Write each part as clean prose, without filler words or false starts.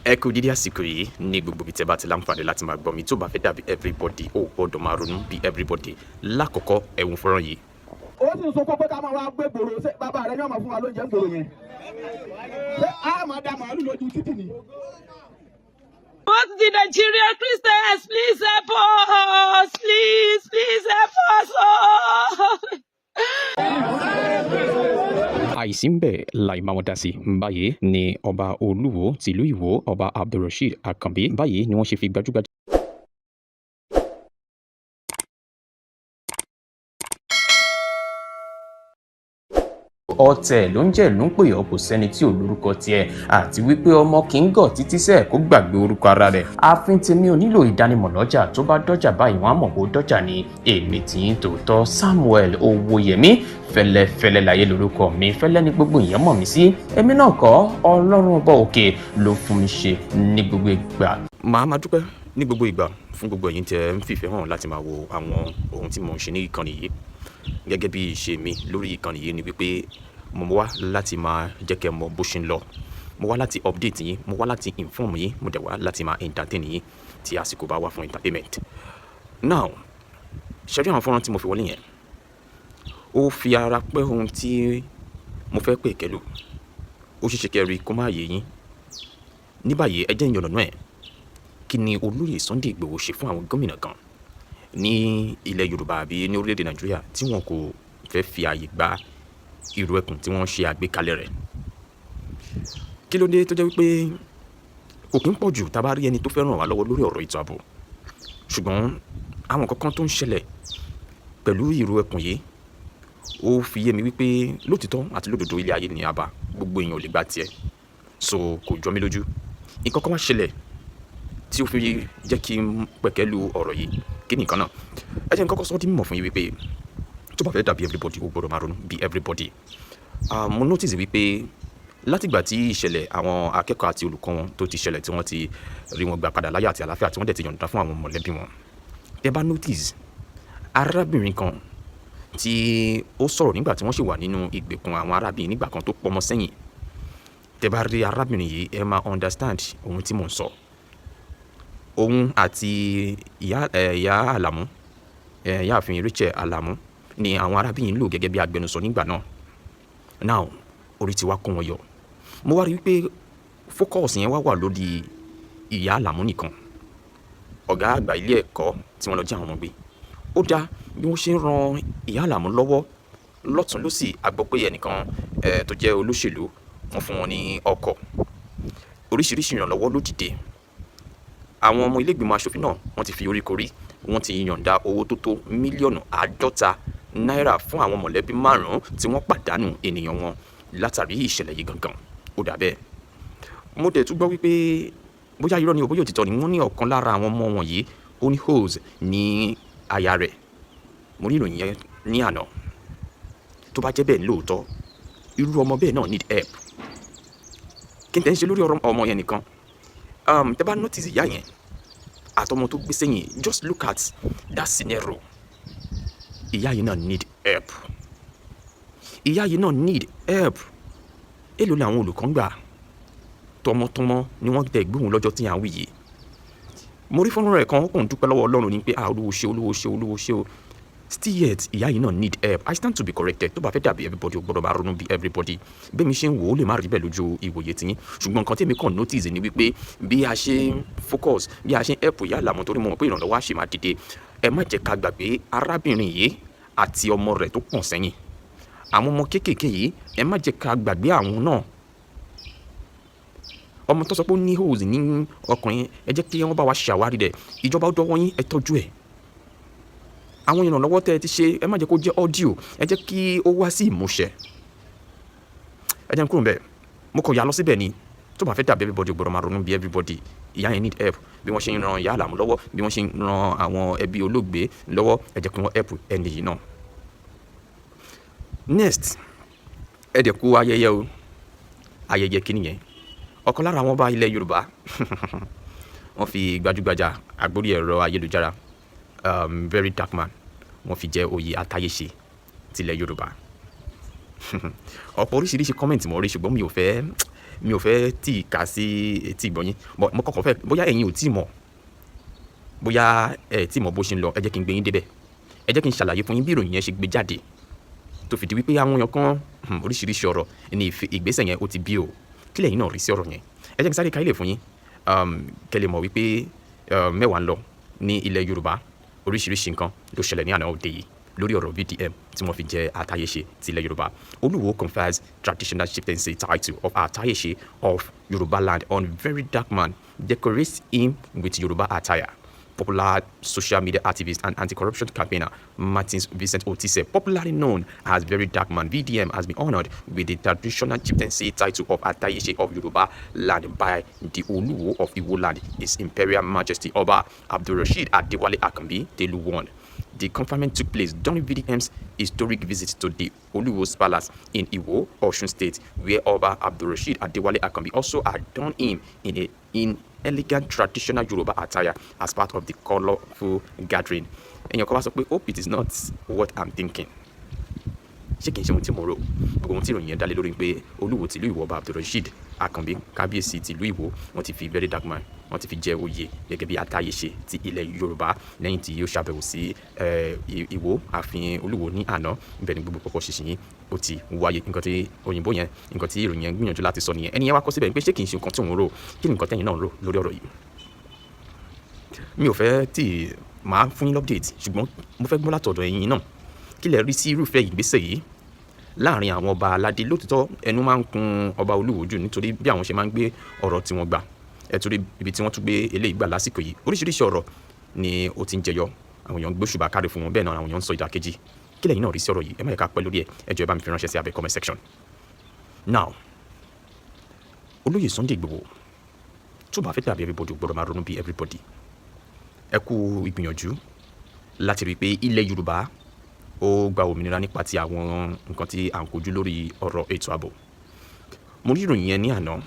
Ẹ kú dídí àsìkò yìí ní gbogbo ibi tẹ́ bá ti láǹfààní láti máa gbọ́ mi. Tó bá fẹ́ dàbí everybody, ó gbọ́dọ̀ máa ronú bí everybody. Lákọ̀ọ́kọ́, ẹ̀wọ̀n fọ́nrán yìí. Ó sì ń sọ pé ká máa wá gbé gbòòrò. Ṣé bàbá rẹ ní ọmọ fún wa lóúnjẹ ń gbòòrò yẹn? Ṣé a máa da màálù lójú títì ni? Both the Nigerian Christians, please help us. Please, please help us. Oh. Àìsí ń bẹ̀ láì máa wọn dá sí. Báyìí ni Ọba Olúwo tìlú Ìwó, Ọba Abdulrasheed Akànbí, báyìí ni wọ́n ṣe fi gbajúgbajà ọ̀tẹ̀ ló ń jẹ́ ló ń pè ọ́, kò sẹ́ni tí ò lórúkọ tiẹ̀, àti wípé ọmọ kì í gọ̀ títí sẹ́ẹ̀ kó gbàgbé orúkọ ara rẹ̀. Ààfin tèmi ò nílò ìdánimọ̀ lọ́jà. Tó bá dọ́jà báyìí, wọ́n á mọ̀ kó dọ́jà ni. Èmi tí ń tòótọ́, Samuel Owóyẹmí Fẹ́lẹ́fẹ́lẹ́ láyé lórúkọ mi. Fẹ́lẹ́ ní gbogbo èèyàn mọ̀ mí sí. Èmi náà kọ́, Ọlọ́run Ọba òkè ló fún mi ṣe ní gbogbo ìgbà. Màá máa dúpẹ́ ní gbogbo ìgbà fún gbogbo ẹ̀yin tẹ́ ń fìfẹ́ hàn láti máa wo àwọn ohun tí mò ń ṣe ní ìkànnì yìí. Gẹ́gẹ́ bí ìṣe mi lórí ìkànnì yìí ni wípé mo wá láti máa jẹ́ kẹ́ mọ̀ bó ṣe ń lọ, mo wá láti update yín, mo wá láti inform yín, mo dẹ̀ wá láti máa entertain yín tí àsìkò bá wà fún entertainment. Now, ṣe rí àwọn fọ́nrán tí mo fi wọlé yẹn, ó fi ara pẹ́ ohun tí mo fẹ́ pè kẹ́lò. Ó ṣeéṣe kẹ́ rí kó má yé yín ní báyìí. Ẹ jẹ́ ìyànnà ẹ̀. Kí ni Olóyè Sunday Igboho ṣe fún àwọn gómìnà kan ní ilẹ̀ Yorùbá àbí ní orílẹ̀-èdè Nàìjíríà tí wọn kò fẹ́ fi ààyè gba ìrù ẹkùn tí wọ́n ṣe àgbékalẹ̀ rẹ̀? Kí ló dé tó jẹ́ wípé kò kí ń pọ̀ jù tá a bá rí ẹni tó fẹ́ ràn wá lọ́wọ́ lórí ọ̀rọ̀ ètò ààbò, ṣùgbọ́n àwọn kankan tó ń ṣẹlẹ̀ pẹ̀lú ìrù ẹkùn yìí, ó fi yé mi wípé lótìtọ́ àti lódodo, ilé ayé ni a bá, gbogbo èèyàn ò lè gba tiẹ̀, so kò jọ mí lójú. Nǹkan kan wá ṣẹlẹ̀ tí ó fi jẹ́ kí n pẹ̀kẹ́ lu ọ̀rọ̀ yìí. Kí ni nǹkan náà? Ẹ jẹ́ n kọ́kọ́ sọ di mímọ̀ fún yín wípé tó bá fẹ́ dàbí everybody, ó gbọ́dọ̀ máa ronú bí everybody. Mo notice wípé látìgbà tí ìṣẹ̀lẹ̀ àwọn akẹ́kọ̀ọ́ àti olùkọ́ wọn tó ti ṣẹlẹ̀, tí wọ́n ti rí wọn gbà padà láyọ̀ àti àlàáfíà, tí wọ́n dẹ̀ ti yọ̀ǹda fún àwọn mọ̀lẹ́bí wọn, tẹ́ bá notice, arábìnrin kan tí ó sọ̀rọ̀ nígbà tí wọ́n sì wà nínú ìgbèkùn àwọn arábìnrin nígbà kan tó pọmọ sẹ́yìn, tẹ́ bá rí arábìnrin yìí, ẹ máa understand ohun tí mò ń sọ. Òun àti ìyá Àlàmú, ìyáàfin Rachel Àlàmú ni àwọn arábìnrin lò gẹ́gẹ́ bí agbẹnusọ nígbà náà. Now, orí ti wá kó wọn yọ. Mo wá rí wípé focus yẹn wá wà lórí ìyá Àlàmú nìkan, ọ̀gá àgbà ilé ẹ̀kọ́ tí wọ́n lọ jí àwọn ọmọ gbé. Ó dá bí wọ́n ṣe ń ran ìyá Àlàmú lọ́wọ́ lọ́tún lọ́sì. A gbọ́ pé ẹnìkan tó jẹ́ olóṣèlú, wọ́n fún wọn ní ọkọ̀. Oríṣiríṣi ìrànlọ́wọ́ ló dìde. Àwọn ọmọ ilé ìgbìmọ̀ aṣòfin náà, wọ́n ti fi orí korí, wọ́n ti yọ̀ǹda owó tó tó mílíọ̀nù 50 náírà fún àwọn mọ̀lẹ́bí márùn-ún tí wọ́n pàdánù ènìyàn wọn látàrí ìṣẹ̀lẹ̀ yìí gangan. Ó dà bẹ́ẹ̀. Mo dẹ̀ tún gbọ́ wípé, bóyá irọ́ ni o, bóyá òtítọ́ ni, wọ́n ní ọ̀kan lára àwọn ọmọ wọn yìí, ó ní holes ní aya rẹ̀. Mo rí ìròyìn yẹn ní àná. Tó bá jẹ́ bẹ́ẹ̀ lóòótọ́, irú ọmọ bẹ́ẹ̀ náà need help. Kí n tẹ́ ń ṣe lórí ọ̀rọ̀ ọmọ yẹn nìkan, tẹ́ bá notice ìyá yẹn àtọmọ tó gbé sẹ́yìn, just look at that scenario. Ìyá yìí náà need help. Ìyá yìí náà need help. Èló ni àwọn olùkọ́ ń gbà? Tọmọtọmọ ni wọ́n tẹ̀ gbóhùn lọ́jọ́ tí à ń wí yìí. Mo rí fọ́nrán rẹ̀ kan, ó kàn dúpẹ́ lọ́wọ́ Ọlọ́run ní pé, "Ah, Olúwo ṣe, Olúwo ṣe, Olúwo ṣe o." Still yet, ìyá yìí náà need help. I stand to be corrected. Tó bá fẹ́ dàbí everybody, ó gbọ́dọ̀ máa ronú bí everybody. Bẹ́ẹ̀ mi ṣe ń wò ó lè má rí bẹ́ẹ̀ lójú ìwòye tiyín, ṣùgbọ́n nǹkan tí èmi kàn notice ni wípé bí a ṣe ń focus, bí a ṣe ń help ìyá Àlàmú, torí mo mọ̀ pé ìrànlọ́wọ́ á ṣe máa dìde, ẹ má jẹ́ ká gbàgbé arábìnrin yìí àti ọmọ rẹ̀ tó pọ̀n sẹ́yìn, àwọn ọmọ kéékèèké yìí. Ẹ má jẹ́ ká gbàgbé àwọn náà. Ọmọ tó sọ pé ó ní holes ní ọkùnrin, ẹ jẹ́ kí wọ́n bá wa ṣàwárí rẹ̀. Ìjọba, ó dọ́wọ́ yín, ẹ tọ́jú ẹ̀. Àwọn ìrànlọ́wọ́ tẹ́ ẹ ti ṣe, ẹ má jẹ́ kó jẹ́ audio, ẹ jẹ́ kí ó wá sí ìmúṣẹ. Ẹ jẹ́ n kúrò níbẹ̀. Mo kàn yà lọ síbẹ̀ ni. Tó bá fẹ́ dàbí everybody, gbọ́dọ̀ máa ronú bí everybody. Ìyá yẹn need help. Bí wọ́n ṣe ń ran ìyá Àlàmú lọ́wọ́, bí wọ́n ṣe ń ran àwọn ẹbí olóògbé lọ́wọ́, ẹ jẹ́ kí wọ́n help ẹni yìí náà. Next, ẹ dẹ̀ kú ayẹyẹ o. Ayẹyẹ kí nìyẹn? Ọ̀kan lára àwọn ọba ilẹ̀ Yorùbá, wọ́n fi gbajúgbajà àgbórí ẹ̀rọ ayélujára, Very Dark Man, wọ́n fi jẹ oyè Atáyéṣe tilẹ̀ Yorùbá. Ọ̀pọ̀ oríṣiríṣi comment mo rí, ṣùgbọ́n mi ò fẹ́ Mi ò fẹ́ tí ì kà sí etí ìgbọ̀nyín, but mo kọ́kọ́ fẹ́, bóyá ẹ̀yin ò tí ì mọ̀, bóyá ẹ tí ì mọ̀ bó ṣe ń lọ, ẹ jẹ́ kí n gbé yín débẹ̀. Ẹ jẹ́ kí n ṣàlàyé fún yín bí ìròyìn yẹn ṣe gbé jáde tó fi di wípé àwọn èèyàn kan, oríṣiríṣi ọ̀rọ̀ ní ìgbésẹ̀ yẹn ó ti bí o. Kí lẹ̀yin náà rí sí ọ̀rọ̀ yẹn? Ẹ jẹ́ kí n sáré ka ilé fún yín, kẹ́ lè mọ̀ wípé mẹ́wàá ń lọ ní ilẹ̀ Yorùbá. Oríṣiríṣi nǹkan ló ṣẹlẹ̀ ní àná òde yìí lórí ọ̀rọ̀ VDM tí wọ́n fi jẹ Àtayéṣe ti ilẹ̀ Yorùbá. Olúwo confers traditional chieftaincy title of Àtayéṣe of Yorùbá land on Very Dark Man, decorates him with Yorùbá attire. Popular social media activist and anti-corruption campaigner Martins Vincent Otse, popularly known as Very Dark Man, VDM, has been honored with the traditional chieftaincy title of Atayese of Yoruba land by the Oluwo of Iwo land, His Imperial Majesty Oba Abdulrasheed Adewale Akanbi Telu I. The conferment took place during VDM's historic visit to the Oluwo's palace in Iwo, Osun State, where Oba Abdulrasheed Adewale Akanbi also adorned him in elegant traditional Yoruba attire as part of the colorful gathering. Èèyàn kan wá sọ pé, "Hope it is not what I'm thinking." Ṣé kìí ṣe ohun tí mo rò? Gbogbo ohun tí ìròyìn yẹn dá lé lórí pé Olúwo tìlú Ìwó, Ọba Abdulrasheed Akànbí, kábíyèsí tìlú Ìwó, wọ́n ti fi Very Dark Man, wọ́n ti fi jẹ oyè gẹ́gẹ́ bí Atáyéṣe ti ilẹ̀ Yorùbá lẹ́yìn tí ó ṣàbẹ̀wò sí Ìwó, ààfin Olúwo ní àná. Ibẹ̀ ni gbogbo pọ̀pọ̀ ṣìnṣìn yìí ó ti wáyé. Nǹkan tí òyìnbó yẹn, nǹkan tí ìròyìn yẹn gbìyànjú láti sọ nìyẹn. Ẹni yẹn wá kọ síbẹ̀ pé ṣé kìí ṣe nǹkan tí òun rò? Kí ni nǹkan tẹ́yin náà rò lórí ọ̀rọ̀ yìí? Mi ò fẹ́ tí màá fún yín update, ṣùgbọ́n mo fẹ́ gbọ́ látọ̀dọ̀ ẹ̀yin náà. Kí lẹ rí sí irúfẹ́ ìgbésẹ̀ yìí láàrin àwọn ọba aládé? Lótìtọ́, ẹnu máa ń kun ọba Olúwo jù nítorí bí àwọn ṣe máa ń gbé ọ̀rọ̀ tí wọ́n gbà ẹ, torí ibi tí wọ́n tún gbé eléyìí gbà lásìkò yìí, oríṣiríṣi ọ̀rọ̀ ni ó ti ń jẹyọ. Àwọn èèyàn ń gbóṣùbà káre fún wọn, bẹ́ẹ̀ náà àwọn èèyàn ń sọ ìdàkejì. Kí lẹ̀yin náà rí sí ọ̀rọ̀ yìí? Ẹ má yẹ ká pẹ́ lórí ẹ̀. Ẹ jọ̀ọ́, ẹ bá mi fi ránṣẹ́ sí abẹ́ comment section. Now, Olóyè Sunday Igboho, tó bá fẹ́ dàbí everybody, gbọ́dọ̀ máa ronú bí everybody. Ẹ kú ìgbìyànjú láti rí i pé ilẹ̀ Yorùbá ó gba òmìnira nípa ti àwọn nǹkan tí à ń kojú lórí ọ̀rọ̀ ètò ààbò. Mo rí ìròyìn yẹn ní àná.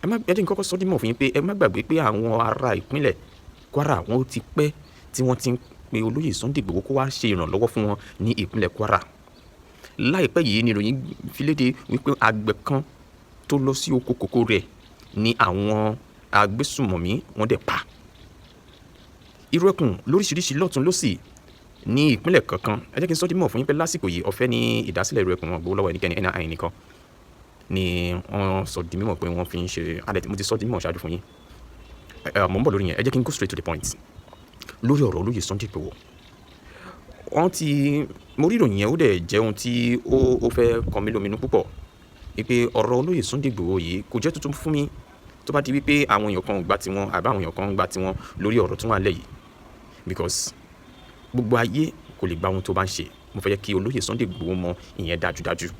Ẹ má ẹ jẹ́ n kọ́kọ́ sọ dímọ̀ fún yín pé ẹ má gbàgbé pé àwọn ará ìpínlẹ̀ Kwara, wọ́n ti pẹ́ tí wọ́n ti ń pe Olóyè Sunday Igboho kó wá ṣe ìrànlọ́wọ́ fún wọn ní ìpínlẹ̀ Kwara. Láìpẹ́ yìí ni ìròyìn fi léde wípé àgbẹ̀ kan tó lọ sí oko kòkó rẹ̀ ní àwọn agbésùmọ̀mí wọ́n dẹ̀ pa. Irú ẹkùn lóríṣiríṣi lọ́tún lọ́sì ní ìpínlẹ̀ kankan. Ẹ jẹ́ kí n sọ dímọ̀ fún yín pé lásìkò yìí, ọ̀fẹ́ ní ìdásílẹ̀ irú ẹkùn. Wọn gbowó lọ́wọ́ ẹnikẹ́ni. NIN nìkan ni wọ́n sọ di mímọ̀ pé wọ́n fi ń ṣe adẹ̀. Mo ti sọ di mímọ̀ ṣáájú fún yín. Mo ń bọ̀ lórí yẹn. Ẹ jẹ́ kí n go straight to the point lórí ọ̀rọ̀ Olóyè Sunday Igboho. Wọ́n ti mo rí ìròyìn yẹn, ó dẹ̀ jẹ́ ohun tí ó fẹ́ kọ mí lóminú púpọ̀ wípé ọ̀rọ̀ Olóyè Sunday Igboho yìí kò jẹ́ tuntun fún mi, tó bá di wípé àwọn èèyàn kan ò gbà tiwọn àbí àwọn èèyàn kan ń gbà tiwọn lórí ọ̀rọ̀ tó wà nílẹ̀ yìí, because gbogbo ayé kò lè gba ohun tó bá ń ṣe. Mo fẹ́ jẹ́ kí Olóyè Sunday Igboho mọ ìyẹn dájúdájú.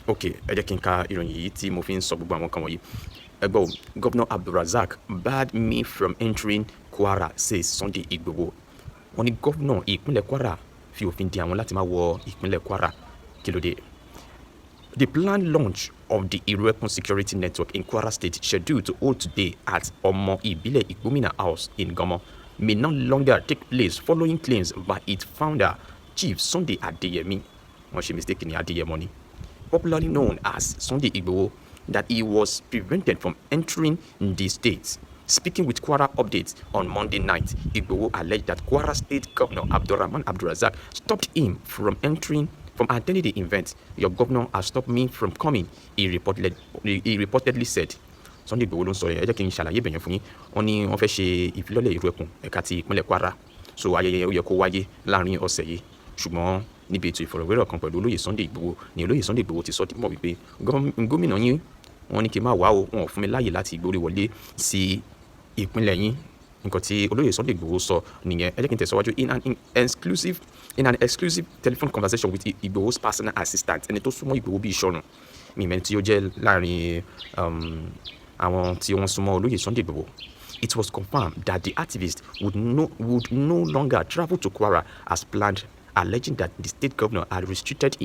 Ok, ẹ jẹ́ kí n ka ìròyìn yìí tí mo fi ń sọ gbogbo àwọn nǹkan wọ̀nyí. Ẹ gbọ́ o. "Governor Abdulrasaq barred me from entering Kwara, says Sunday Igboho." Wọ́n ní governor ìpínlẹ̀ Kwara fi òfin di àwọn láti má wọ ìpínlẹ̀ Kwara. Kí ló dé? The planned launch of the Iruekun Security Network in Kwara State, scheduled to hold today at Omo Ibile Igbomina House in Gomo, may no longer take place following claims by its founder, Chief Sunday Adeyemi, wọ́n ṣe mistake ní Adeyemo ni, popularly known as Sunday Igboho, that he was prevented from entering the state. Speaking with Kwara Updates on Monday night, Igboho alleged that Kwara State Governor Abdulrahman Abdulrazak stopped him from attending the event. "Your governor has stopped me from coming," he reportedly said. Sunday Igboho ló ń sọ yẹn. Ẹ jẹ́ kí n ṣàlàyé ibẹ̀yẹn fún yín. Wọ́n ní wọ́n fẹ́ ṣe ìfilọ́lẹ̀ ìrú ẹkùn ẹ̀ka ti ìpínlẹ̀ Kwara, so ayẹyẹ ó yẹ kó wáyé láàrin ọ̀sẹ̀ yìí, ṣùgbọ́n níbi ètò ìfọ̀rọ̀wérọ̀ kan pẹ̀lú Olóyè Sunday Igboho ni Olóyè Sunday Igboho ti sọ dímọ̀ wípé gómìnà yín, wọ́n ní kí n má wá o, wọn ò fún mi láàyè láti gbórí wọlé sí ìpínlẹ̀ yín. Nǹkan tí Olóyè Sunday Igboho sọ nìyẹn. Ẹ jẹ́ kí n tẹ̀síwájú. In an exclusive telephone conversation with Igboho's personal assistant, ẹni tó súnmọ́ Igboho bíi ìṣọ̀rùn mímẹ́ni tí ó jẹ́ láàrin àwọn tí wọ́n súnmọ́ Olóyè Sunday Igboho, it was confirmed that the activist would no longer travel to Kwara as planned, alleging that the state governor had restricted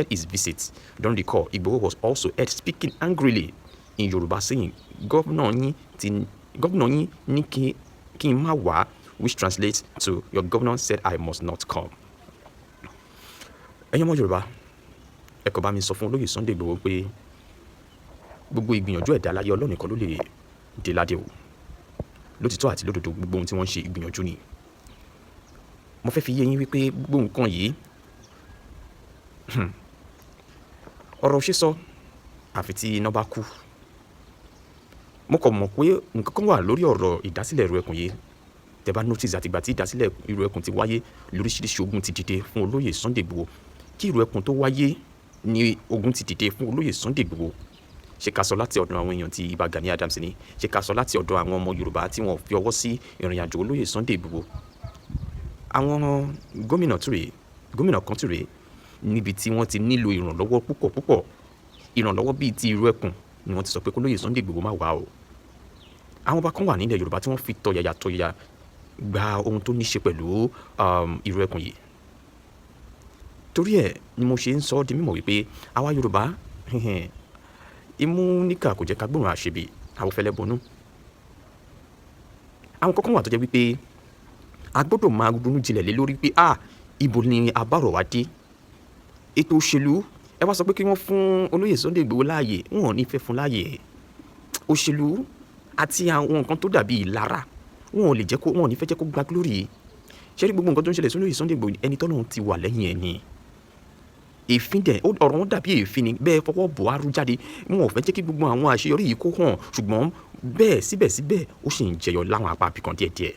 his visit. During the call, Igboho was also heard speaking angrily in Yoruba, saying, "Governor yín ti governor yín ní kí n má wá," which translates to, "Your governor said I must not come." Ẹ̀yin ọmọ Yorùbá, ẹ kò bá mi sọ fún Olóyè Sunday Igboho pé Gbogbo ìgbìyànjú ẹ̀dá láyé, Ọlọ́run nìkan ló lè dé ládé o. Lótìtọ́ àti lódodo, gbogbo ohun tí wọ́n ń ṣe, ìgbìyànjú ni. Mo fẹ́ fi yé yín wípé gbogbo nǹkan yìí, ọ̀rọ̀ ò ṣe sọ àfi tí iná bá kú. Mo kàn mọ̀ pé nǹkan kan wà lórí ọ̀rọ̀ ìdásílẹ̀ ìrù ẹkùn yìí. Tẹ́ bá notice, àtìgbà tí ìdásílẹ̀ ìrù ẹkùn ti wáyé, lóríṣiríṣi ogun ti dìde fún olóyè Sunday Igboho. Kí ìrù ẹkùn tó wáyé ni ogun ti dìde fún olóyè Sunday Igboho. Ṣé ká sọ láti ọ̀dọ̀ àwọn èèyàn tí Ìbà Gani Adams ni? Ṣé ká sọ láti ọ̀dọ̀ àwọn ọmọ Yorùbá tí wọ́n fi ọwọ́ sí ìrìn àjò olóyè Sunday Igboho? Àwọn gómìnà túrè, gómìnà kan túrè níbi tí wọ́n ti nílò ìrànlọ́wọ́ púpọ̀ púpọ̀, ìrànlọ́wọ́ bíi ti ìrù ẹkùn, ni wọ́n ti sọ pé kólóyè Sunday Igboho má wá o. Àwọn ọba kan wà nílẹ̀ Yorùbá tí wọ́n fi tọ̀yàyà tọ̀yàyà gba ohun tó ní ṣe pẹ̀lú ìrù ẹkùn yìí. Torí ẹ̀ ni mo ṣe ń sọ ọ́ di mímọ̀ wípé àwa Yorùbá, imú níkà kò jẹ́ ká gbóòórùn àṣebi, àwọn fẹ́lẹ́ bọnú. Àwọn kọ̀ọ̀kan wà tó jẹ́ wípé a gbọ́dọ̀ máa ronú jinlẹ̀ lé lórí pé, ah, ibo ni abárọ̀ wá dé? Ètò òṣèlú, ẹ wá sọ pé kí wọ́n fún olóyè Sunday Igboho láàyè, wọn ò ní fẹ́ fún láàyè. Òṣèlú àti àwọn nǹkan tó dàbí ìlara, wọn ò lè jẹ́ kó, wọn ò ní fẹ́ jẹ́ kó gba glory. Ṣé rí gbogbo nǹkan tó ń ṣẹlẹ̀ sólóyè Sunday Igboho, ẹni tọ́lọ́run ti wà lẹ́yìn ẹ̀ ni. Èéfín dẹ̀, ọ̀rọ̀ wọn dàbí èéfín ni, bẹ́ẹ̀ fọwọ́ bò á rú jáde. Wọn ò fẹ́ jẹ́ kí gbogbo àwọn àṣeyọrí yìí kó hàn, ṣùgbọ́n bẹ́ẹ̀ síbẹ̀síbẹ̀, ó sì ń jẹyọ láwọn apá ibìkan díẹ̀díẹ̀.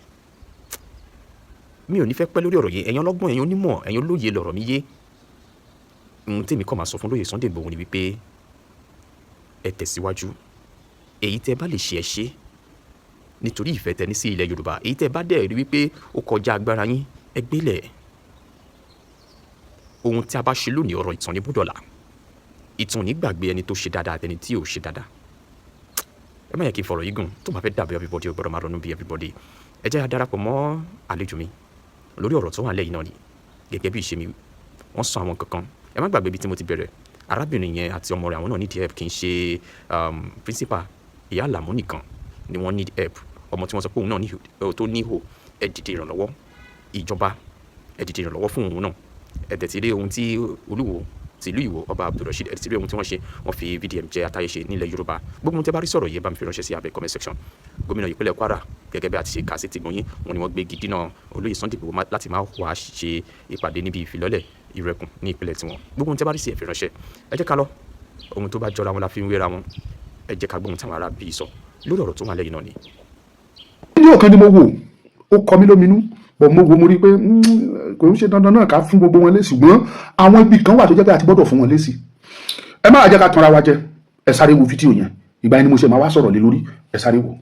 Mi ò ní fẹ́ pẹ́ lórí ọ̀rọ̀ yìí. Ẹ̀yin ọlọ́gbọ́n, ẹ̀yin onímọ̀, ẹ̀yin olóye lọ̀rọ̀ mi yé. Ohun tí èmi kàn máa sọ fún olóyè Sunday Igboho ni wípé ẹ tẹ̀síwájú. Èyí tẹ́ bá lè ṣe, ẹ ṣe nítorí ìfẹ́ tẹ́ ní sí ilẹ̀ Yorùbá. Èyí tẹ́ bá dẹ̀ rí wípé ó kọjá agbára yín, ẹ gbélẹ̀. Ohun tí a bá ṣe lónìí, ọ̀rọ̀ ìtàn ní búdọ̀là. Ìtàn ní gbàgbé ẹni tó ṣe dáadáa àtẹni tí ò ṣe dáadáa. Ẹ má yẹ kí n fọ̀rọ̀ yìí gùn. Tó bá fẹ́ dàbí everybody, ó gbọ́dọ̀ máa ronú bí everybody. Ẹ jẹ́ á darapọ̀ mọ́ àlejò mi lórí ọ̀rọ̀ tó wà lẹ́yìn náà ni. Gẹ́gẹ́ bí ìṣe mi, wọ́n sọ àwọn kankan. Ẹ má gbàgbé ibi tí mo ti bẹ̀rẹ̀. Arábìnrin yẹn àti ọmọ rẹ̀, àwọn náà need help. Kì í ṣe principal ìyá Àlàmú nìkan ni wọ́n need help. Ọmọ tí wọ́n sọ pé òun náà ní tó níhò, ẹ dìde ìrànlọ́wọ́. Ìjọba, ẹ dìde ìrànlọ́wọ́ fún òun náà. Ẹ dẹ̀ ti rí ohun tí Olúwo ti ìlú Ìwó, Ọba Abdulrasheed, ẹ ti rí ohun tí wọ́n ṣe. Wọ́n fi VDM jẹ́ atáyéṣe nílẹ̀ Yorùbá. Gbogbo ohun tí ẹ bá rí sọ̀rọ̀ yìí, ẹ bá mi fi ránṣẹ́ sí abẹ́ comment section. Gómìnà ìpínlẹ̀ Kwara, gẹ́gẹ́ bí a ti ṣe kà sí ti gbọ̀nyìn, wọn ni wọ́n gbé gidina olóyè Sunday Igboho láti máa wá ṣe ìpàdé níbi ìfilọ́lẹ̀ ìrẹ̀kùn ní ìpínlẹ̀ tiwọn. Gbogbo ohun tí ẹ bá rí sí, ẹ fi ránṣẹ́. Ẹ jẹ́ ká lọ. Ohun tó bá jọra wọn la fi ń wéra wọn. Ẹ jẹ́ ká gbọ́ ohun táwọn ará bí sọ lórí ọ̀rọ̀ tó wà lẹ́yìn náà ni. Fídíò kan ni mo wò, ó kọ mí lóminú bọ̀. Mo wò, mo rí i pé kò ń ṣe dandan náà ká fún gbogbo wọn lésì, ṣùgbọ́n àwọn ibi kan wà tó jẹ́ pé a ti gbọ́dọ̀ fún wọn lésì. Ẹ má jẹ́ ká tanra wa jẹ. Ẹ sáré wo fídíò yẹn, ìgbà yẹn ni mo ṣe máa wá sọ̀rọ̀ lé lórí. Ẹ sáré wò.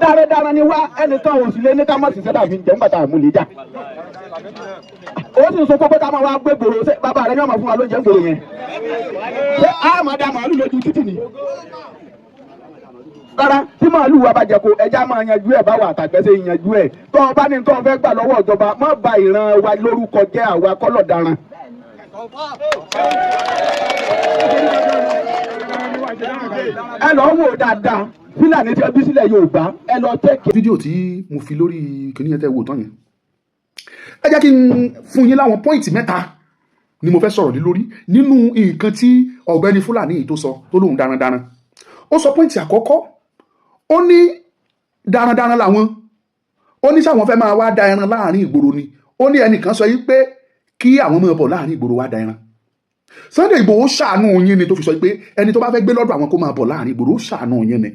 Dáradára ni wá. Ẹnìkan ò sì lé ní ká má ṣiṣẹ́ dàbí jẹ́ nígbà tá a mú lè jà. Ó sì ń sọ pé ká máa wá gbé gbòòrò. Ṣé bàbá rẹ ní ọmọ fún wa lóúnjẹ ń gbòòrò yẹn? Ṣé a máa da màálù lójú títì ni? Rárá, tí màálù wa bá jẹ kó, ẹja máa yanjú ẹ báwa àtàgbẹ́sẹ̀ yanjú ẹ. Tó o bá ní tó o fẹ́ gbà lọ́wọ́ ìjọba, má ba ìran wa lórúkọ jẹ́. Àwa kọ́lọ̀ daran. Ẹ lọ wò dáadáa, Fúlàní tí wọ́n bí sílẹ̀ Yorùbá, ẹ lọ tẹ́kẹ̀. Fídíò tí mo fi lórí kìnìún yẹn tẹ́ wò tán yẹn, ẹ jẹ́ kí n fún yín láwọn point mẹ́ta ni mo fẹ́ sọ̀rọ̀ lé lórí nínú nǹkan tí ọ̀gbẹ́ni Fúlàní yìí tó sọ, tó lóun darandaran. Ó sọ point àkọ́kọ́, ó ní darandaran làwọn. Ó ní sáwọn fẹ́ máa wá da ẹran láàrin ìgboro ni. Ó ní ẹnìkan sọ yìí pé kí àwọn máa bọ̀ láàrin ìgboro wá da ẹran. Sunday Igboho ṣàánú yín ni tó fi sọ pé ẹni tó bá fẹ́ gbé lọ́dọ̀ àwọn kó máa bọ̀ láàrin ìgboro. Ó ṣàánú yín ni.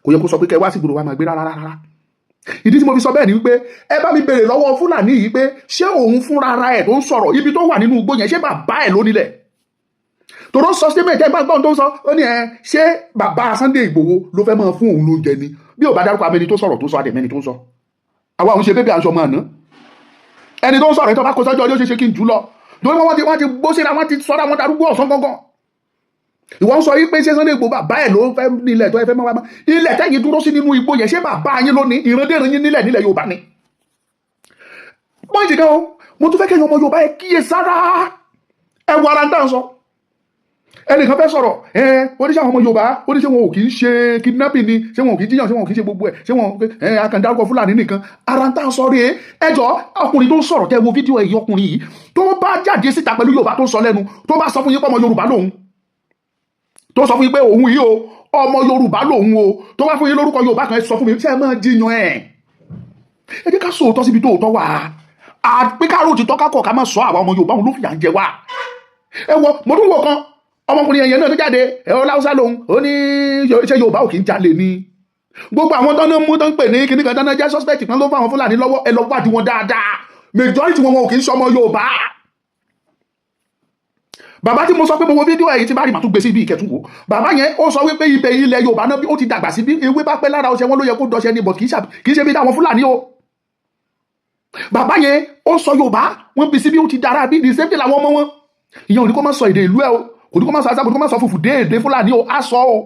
Kò yẹ kó sọ pé kẹ́ wá sí ìgboro wá máa gbé rárá rárá. Ìdí tí mo fi sọ bẹ́ẹ̀ ni wípé ẹ bá mi béèrè lọ́wọ́ Fúlàní yìí pé ṣé òun fúnra ara ẹ̀ tó ń sọ̀rọ̀, ibi tó wà nínú igbó yẹn, ṣé bàbá ẹ̀ ló nílẹ̀? Tòró sọ statement, ẹ bá gbọ́n tó ń sọ. Ó ní ẹ ṣé bàbá Sunday Igboho ló fẹ́ máa fún òun lóúnjẹ ni? Bí ò bá dárúkọ abẹni tó sọ̀rọ̀ tó sọ, àdẹ̀mẹ́ni tó ń sọ. Àwa òun ṣe bébí aṣọ ọmọ àná. Ẹni tó ń sọ̀rọ̀, tó bá kó sọ́jọ́ ọjọ́ ṣe ṣe kí n jù lọ, torí wọ́n ti gbó síra, wọ́n ti sọ́ra wọn darúgbó ọ̀sán gangan. Ìwọ ń sọ yí pé ṣé Sunday Igboho bàbá ẹ̀ ló fẹ́ nílẹ̀ tó ẹ fẹ́ máa wá mọ́ ilẹ̀ tẹ́yìn dúró sí nínú igbó yẹn? Ṣé bàbá yín ló ní ìrandéran yín nílẹ̀ nílẹ̀ Yorùbá ni? Point kan o, mo tún fẹ́ kẹ́yìn ọmọ Yorùbá, ẹ kíyè sára, ẹ wọ ara ń tà ń sọ. Ẹnìkan fẹ́ sọ̀rọ̀ ẹ, oníṣẹ́ àwọn ọmọ Yorùbá, oníṣẹ́ wọn ò kì í ṣe kidnapping ni, ṣé wọn ò kì í jíyàn, ṣé wọn ò kì í ṣe gbogbo ẹ̀, ṣé wọn ẹ akàndárúkọ Fúlàní nìkan. Ara ń tà ń sọ rèé. Ẹjọ́, ọkùnrin tó ń sọ̀rọ̀ tẹ́ wo fídíò ẹ̀yìn, ọkùnrin yìí tó bá jáde síta pẹ̀lú Yorùbá tó ń sọ lẹ́nu, tó bá sọ fún yín pé ọmọ Yorùbá lòun. Tó sọ fún yín pé òun yìí o, ọmọ Yorùbá lòun o, tó wá fún yín lórúkọ Yorùbá kan, ẹ sọ fún mi, ṣé ẹ máa jiyàn ẹ? Ẹ jẹ́ ká sòótọ́ síbi tó òótọ́ wà. Àpé káàró ti tọ́ka kọ̀ ká má sọ, àwa ọmọ Yorùbá òun ló fìyà ń jẹ wá. Ẹ wọ, mo tún wò kan, ọmọkùnrin ẹ̀yẹ náà tó jáde ẹ, ọ láwùsá lòun, ó ní ṣé Yorùbá ò kì í jalè ni? Gbogbo àwọn tó ń mú, tó ń pè ní kíní kan, dáná jẹ́ suspect kan ló fún àwọn Fúlàní lọ́wọ́, ẹ lọ wádìí wọn dáadáa, majority wọn, wọn ò kì í ṣọmọ Yorùbá. Bàbá tí mo sọ pé mo wo fídíò ẹ̀yìn tí bá rí, màá tún gbé sí ibi ìkẹtù wò. Bàbá yẹn, ó sọ wípé ibẹ̀ ilẹ̀ Yorùbá náà ó ti dàgbà sí, bí ewé bá pẹ́ lára ọṣẹ, wọn ló yẹ kó dọṣẹ ni, but kì í ṣe bí táwọn Fúlàní o. Bàbá yẹn, ó sọ Yorùbá, wọn bí síbi, ó ti dára bí the same thing làwọn ọmọ wọn. Ìyẹn ò ní kó má sọ èdè ìlú ẹ o, kò ní kó má sọ àṣà, kò ní kó má sọ fùfù dé èdè Fúlàní o, á sọ o.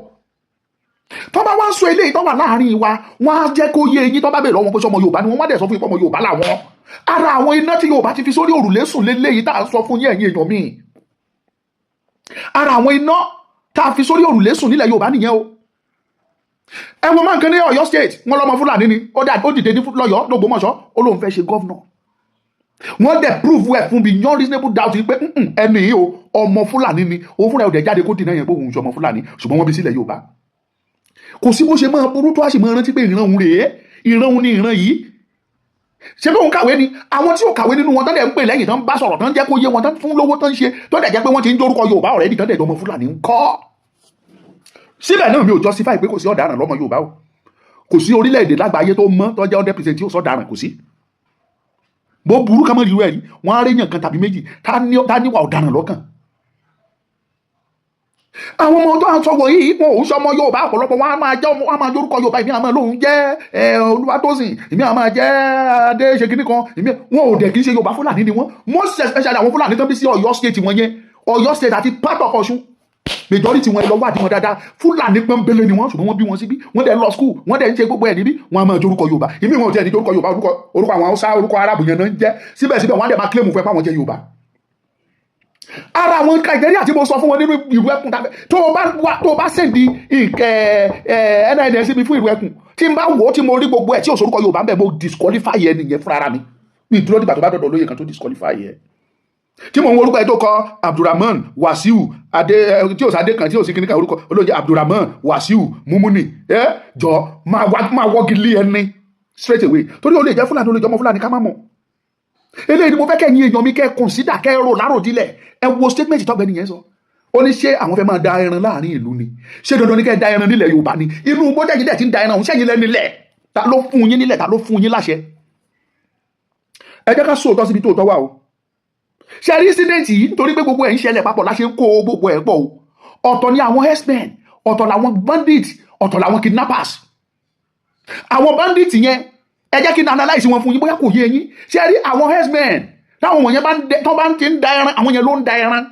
Tó bá wá sọ eléyìí tó wà láàrin wa, wọn á jẹ́ kó yé eyín. Tó bá bèèrè lọ́wọ́ wọn pé sọmọ Yorùbá ni wọ́n, wá dẹ̀ sọ fún yín pé ọmọ Yorùbá làwọn. Ara àwọn iná tí Yorùbá ti fi sórí òrùlé sùn léléyìí tá à ń sọ fún yín, ẹ̀yin èèyàn míì, ara àwọn iná tá a fi sórí òrùlé sùn nílẹ̀ Yorùbá nìyẹn o. Ẹ wo máa ń kan ní Ọ̀yọ́ State, wọn lọ́mọ Fúlàní ni. Ó dà, ó dìde ní lọ́yọ́ lọ́gbọ́mọ̀ṣọ́, ó lóun fẹ́ ṣe governor. Wọ́n dẹ̀ prove ẹ̀ fún beyond reasonable doubt pé ẹni yìí o, ọmọ Fúlàní ni. Òun fúnra ẹ̀ ò dẹ̀ jáde kó dìnnà yẹn pé òun ṣe ọmọ Fúlàní, ṣùgbọ́n wọ́n bí sílẹ̀ Yorùbá. Kò sí bó ṣe máa burú tó, a sì máa rántí pé ìran òun rèé, ìran òun ni ìran yìí. Ṣé bí òun kàwé ni? Àwọn tí ò kàwé nínú wọn, tán dẹ̀ ń pè lẹ́yìn, tán bá sọ̀rọ̀, tán jẹ́ kó yé wọn, tán fún lówó, tán ṣe, tó dẹ̀ jẹ́ pé wọ́n ti ń dórúkọ Yorùbá already, tán dẹ̀ jọmọ Fúlàní ń kọ́. Síbẹ̀ náà, mi ò justify pé kò sí ọ̀daràn lọ́mọ Yorùbá o. Kò sí orílẹ̀-èdè lágbàáyé tó mọ́, tó jẹ́ 100% tí ó sọ̀daràn, kò sí. Bó burú ká mọ́ irú ẹ̀ rí, wọ́n á réyàn kan tàbí méjì tá níwà ọ̀daràn lọ́kàn. Àwọn ọmọ tó ń sọ wọ̀nyí, wọn ò ń sọmọ Yorùbá. Ọ̀pọ̀lọpọ̀ wọn á máa jẹ́ ọmọ, wọn á máa jórúkọ Yorùbá. Ìmí àmọ́ lòun jẹ́ Olúwatósìn, ìmí àmọ́ jẹ́ Adé ṣe kíní kan, ìmí wọn ò dẹ̀ kì í ṣe Yorùbá, Fúlàní ni wọ́n. Most especially àwọn Fúlàní tó bí sí Ọ̀yọ́ State wọn yẹn, Ọ̀yọ́ State àti part of Ọ̀ṣun, majority wọn, ẹ lọ wádìí wọn dáadáa, Fúlàní pọ́nbélé ni wọ́n. Ṣùgbọ́n wọ́n bí wọn síbí, wọ́n dẹ̀ lọ school, wọ́n dẹ̀ ń ṣe gbogbo ẹ̀ níbí, wọ́n á máa jórúkọ Yorùbá. Ìmí wọn ò tiẹ̀ ní jórúkọ Yorùbá, orúkọ àwọn Haúsá, orúkọ Arábù yẹn náà ń jẹ́. Síbẹ̀síbẹ̀, wọ́n á dẹ̀ máa claim fún ẹ pé àwọn jẹ́ Yorùbá. Ara àwọn criteria tí mo sọ fún wọn nínú ìlú ẹkùn tàbí tó o bá wá, tó o bá send ìkẹ ẹ NIN sí mi fún ìlú ẹkùn, tí n bá wò ó, tí mo rí gbogbo ẹ tí òṣòrúkọ Yorùbá ń bẹ, mo disqualify ẹ nìyẹn fúnra ara mi. Mi dúró dìgbà tó bá dọ̀dọ̀ lóye kan tó disqualify ẹ. Tí mo ń wo orúkọ ẹ tó kọ Abdulrahman Wasiu Adé ẹ, tí ò sáadé kan, tí ò sí kíníkà, orúkọ olóúnjẹ Abdulrahman Wasiu Mumuni, ẹ jọ, máa wá, máa wọ́gi lé ẹni straight away, torí ó lè jẹ́ Fúlàní, ó lè jẹ́ ọmọ Fúlàní, ká má mọ̀. Eléyìí ni mo fẹ́ kẹ́yìn èèyàn mi kẹ́ consider, kẹ́ rò láròdílẹ̀. Ẹ wo statement tọ́gbẹ́ni yẹn sọ. Ó ní ṣé àwọn fẹ́ máa da ẹran láàrin ìlú ni? Ṣé dandan ni kẹ́ da ẹran nílẹ̀ Yorùbá ni? Inú bọ́jà dẹ̀ ti ń da ẹran òun, sẹ́yìn lẹ́ni lẹ̀? Ta ló fún yín nílẹ̀? Ta ló fún yín láṣẹ? Ẹ jẹ́ ká sóòótọ́ síbi tó tọ́ wà o. Ṣe rí incident yìí, nítorí pé gbogbo ẹ̀ ń ṣẹlẹ̀ papọ̀ la ṣe ń kó gbogbo ẹ̀ pọ̀ o. Ọ̀tọ̀ ni àwọn herdsmen, ọ̀tọ̀ làwọn bandits, ọ̀tọ̀ làwọn kidnappers. Àwọn bandits yẹn, ẹ jẹ́ kí n analyse wọn fún yín, bóyá kò yé yín. Ṣe rí àwọn herdsmen, táwọn wọ̀nyẹn bá ń dẹ, tó bá ti ń da ẹran, àwọn yẹn ló ń da ẹran.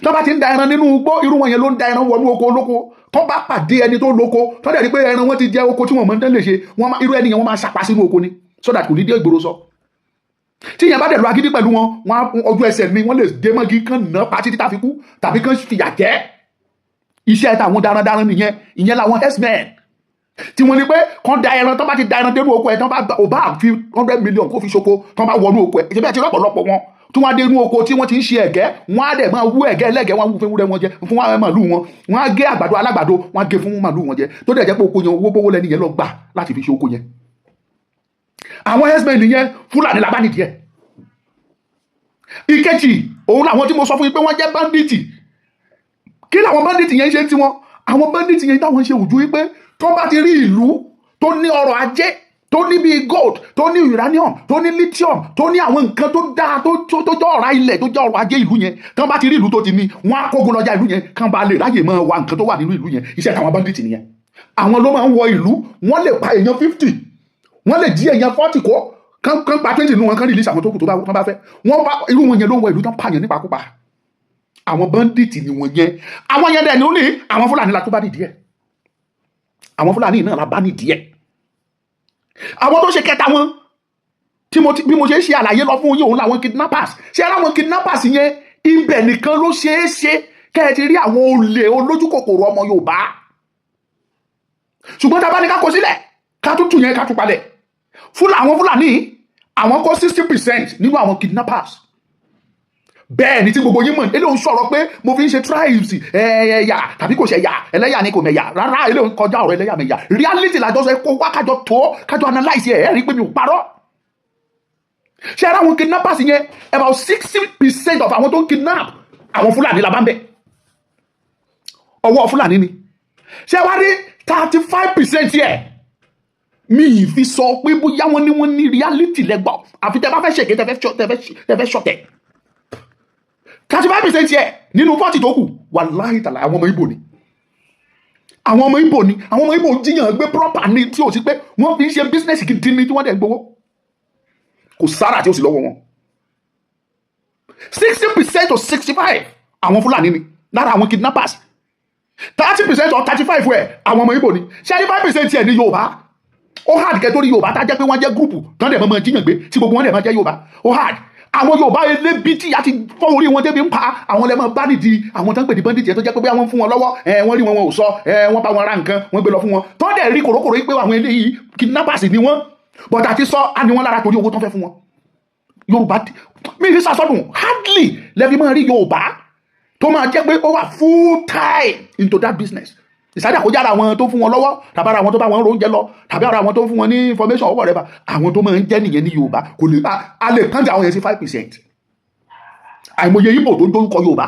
Tó bá ti ń da ẹran nínú igbó, irú wọn yẹn ló ń da ẹran wọnú oko olóko. Tó bá pàdé ẹni tó lóko, tó dẹ̀ rí pé ẹran wọn ti jẹ oko tí wọn mọ̀ ń tẹ́ lè ṣe wọn, irú ẹni yẹn, wọ́n máa ṣapa sínú oko ni, so that kò ní dé ìgboro sọ. Tí yẹn bá dẹ̀ lọ agídí pẹ̀lú wọn, wọn á ọjọ́ ẹsẹ̀ ni wọ́n lè dé mọ́gí kán ná pa títí tá fi kú, tàbí kán fìyà jẹ. Iṣẹ́ táwọn darandaran nìyẹn. Ìyẹn làwọn herdsmen, tí wọ́n ní pé kán da ẹran. Tán bá ti da ẹran dénú oko ẹ̀, tán bá ò bá fi 100 million kó fi ṣoko, tán bá wọnú oko ẹ̀, ìṣẹ́bí àti rọ́pọ̀lọpọ̀ wọn tí wọ́n á dé inú oko tí wọ́n ti ń ṣe ẹ̀gẹ́, wọ́n á dẹ̀ máa wú ẹ̀gẹ́ ẹlẹ́gẹ́, wọ́n á wú fún ewúrẹ́ wọn jẹ, fún màlúù wọn, wọ́n á gé àgbàdo alágbàdo, wọ́n á gé fún màlúù wọn jẹ, tó dẹ̀ jẹ́ pé oko yẹn, owó gbówó lẹ́ni yẹn lọ gbà láti fi ṣe oko yẹn. Àwọn herdsmen nìyẹn, Fúlàní la bá nìdí ẹ̀. Ìkejì, òun làwọn tí mo sọ fún yín pé wọ́n jẹ́ bandit. Kí làwọn bandit yẹn ń ṣe tiwọn? Àwọn bandit yẹn, táwọn ń ṣe òjú wípé tó bá ti rí ìlú tó ní ọrọ̀ ajé, tó ní bíi gold, tó ní uranium, tó ní lithium, tó ní àwọn nǹkan tó dáa, tó jẹ́ ọ̀rá ilẹ̀, tó jẹ́ ọrọ̀ ajé ìlú yẹn, tó bá ti rí ìlú tó ti ní, wọ́n á kógun lọ́jà ìlú yẹn, kán bá lè ráyè máa wa nǹkan tó wà nínú ìlú yẹn. Iṣẹ́ táwọn bandit nìyẹn. Àwọn ló máa ń wọ ìlú, wọ́n lè pa èèyàn 50, wọ́n lè jí èèyàn 40 kó, kán pa 20 nínú wọn, kán release àwọn tó kù tó bá fẹ́. Wọ́n bá irú wọn yẹn ló ń wọ ìlú tán pààyàn nípakúpa. Àwọn bandit ni wọ́n yẹn. Àwọn yẹn dẹ̀ ní ó ní àwọn Fúlàní la tó bá nìdí ẹ̀. Àwọn Fúlàní náà la bá nìdí ẹ̀. Àwọn tó ṣe kẹta wọn tí mo ti, bí mo ṣe ń ṣe àlàyé lọ fún yín, òun làwọn kidnappers. Ṣé ara àwọn kidnappers yẹn, ibẹ̀ nìkan ló ṣeé ṣe kẹ́ ẹ ti rí àwọn olè olójú kòkòrò ọmọ Yorùbá. Ṣùgbọ́n tá a bá ní ká kó sílẹ̀, ká tún tù yẹn, ká tún palẹ̀ fún àwọn Fúlàní, àwọn kó 60% nínú àwọn kidnappers. Bẹ́ẹ̀ ni tí gbogbo yín mọ̀. Eléyìí ń sọ̀rọ̀ pé mo fi ń ṣe tribes, ẹ̀yà tàbí kò ṣe ẹ̀yà, ẹlẹ́yà ni kò mẹ̀yà rárá. Eléyìí ń kọjá ọ̀rọ̀ ẹlẹ́yàmẹ̀yà. Reality làjọ sọ. Kó wá kájọ tó kájọ analyse ẹ̀. Ẹ̀ rí i pé mi ò parọ́. Ṣé ara àwọn kidnappers yẹn, about 60% of àwọn tó ń kidnap, àwọn Fúlàní la bá ń bẹ̀, ọwọ́ Fúlàní ni. Ṣé wá rí 35% yẹ, mi ì fi sọ pé bóyá wọ́n ní reality lẹ́gbọ̀, àfi tẹ́ bá fẹ́ ṣèké, tẹ́ fẹ́ ṣọ̀tẹ̀. 35% yẹ nínú 40 tó kù, wàláhì tàlà, àwọn ọmọ Ìgbò ni, àwọn ọmọ Ìgbò ni. Àwọn ọmọ Ìgbò jíyàn gbé proper ni, tí ò sí pé wọ́n fi ń ṣe business gidi ni, tí wọ́n dẹ̀ gbowó. Kò sára tí ó sì lọ́wọ́ wọn. 60% to 65, àwọn Fúlàní ni lára àwọn kidnappers. 30% or 35 ẹ̀, àwọn ọmọ Ìgbò ni. 75% ẹ̀ ní Yorùbá. Ó hard kẹ́ torí Yorùbá tá jẹ́ pé wọ́n jẹ́ group tán dẹ̀ mọ́ jíyàn gbé, tí gbogbo wọn dẹ̀ máa jẹ́ Yorùbá. Ó hard. Àwọn Yorùbá elébi tí a ti fọ́ orí wọn débi ń pa àwọn lẹ́mọ̀ bá nídìí àwọn tó ń pè ní bandit yẹn, tó jẹ́ pé bí wọ́n fún wọn lọ́wọ́ ẹ, wọ́n rí wọn, wọn ò sọ ẹ, wọ́n bá wọn ra nǹkan, wọ́n gbé lọ fún wọn, tó dẹ̀ rí kòrókòrò yìí pé àwọn eléyìí kidnappers ni wọ́n, but àti sọ á ní wọn lára torí owó tó ń fẹ́ fún wọn. Yorùbá mi fi sàsọdùn, hardly lẹ́fi máa rí Yorùbá tó máa jẹ́ pé ó wà full time into that business. Ìsájà kó jára àwọn tó fún wọn lọ́wọ́, tàbí ara àwọn tó bá wọn róúnjẹ lọ, tàbí ara àwọn tó fún wọn ní information or whatever. Àwọn tó máa ń jẹ́ nìyẹn ní Yorùbá. Kò lè a lè kánjà àwọn yẹn sí 5%. Àìmọye Ìgbò tó ń dórúkọ Yorùbá,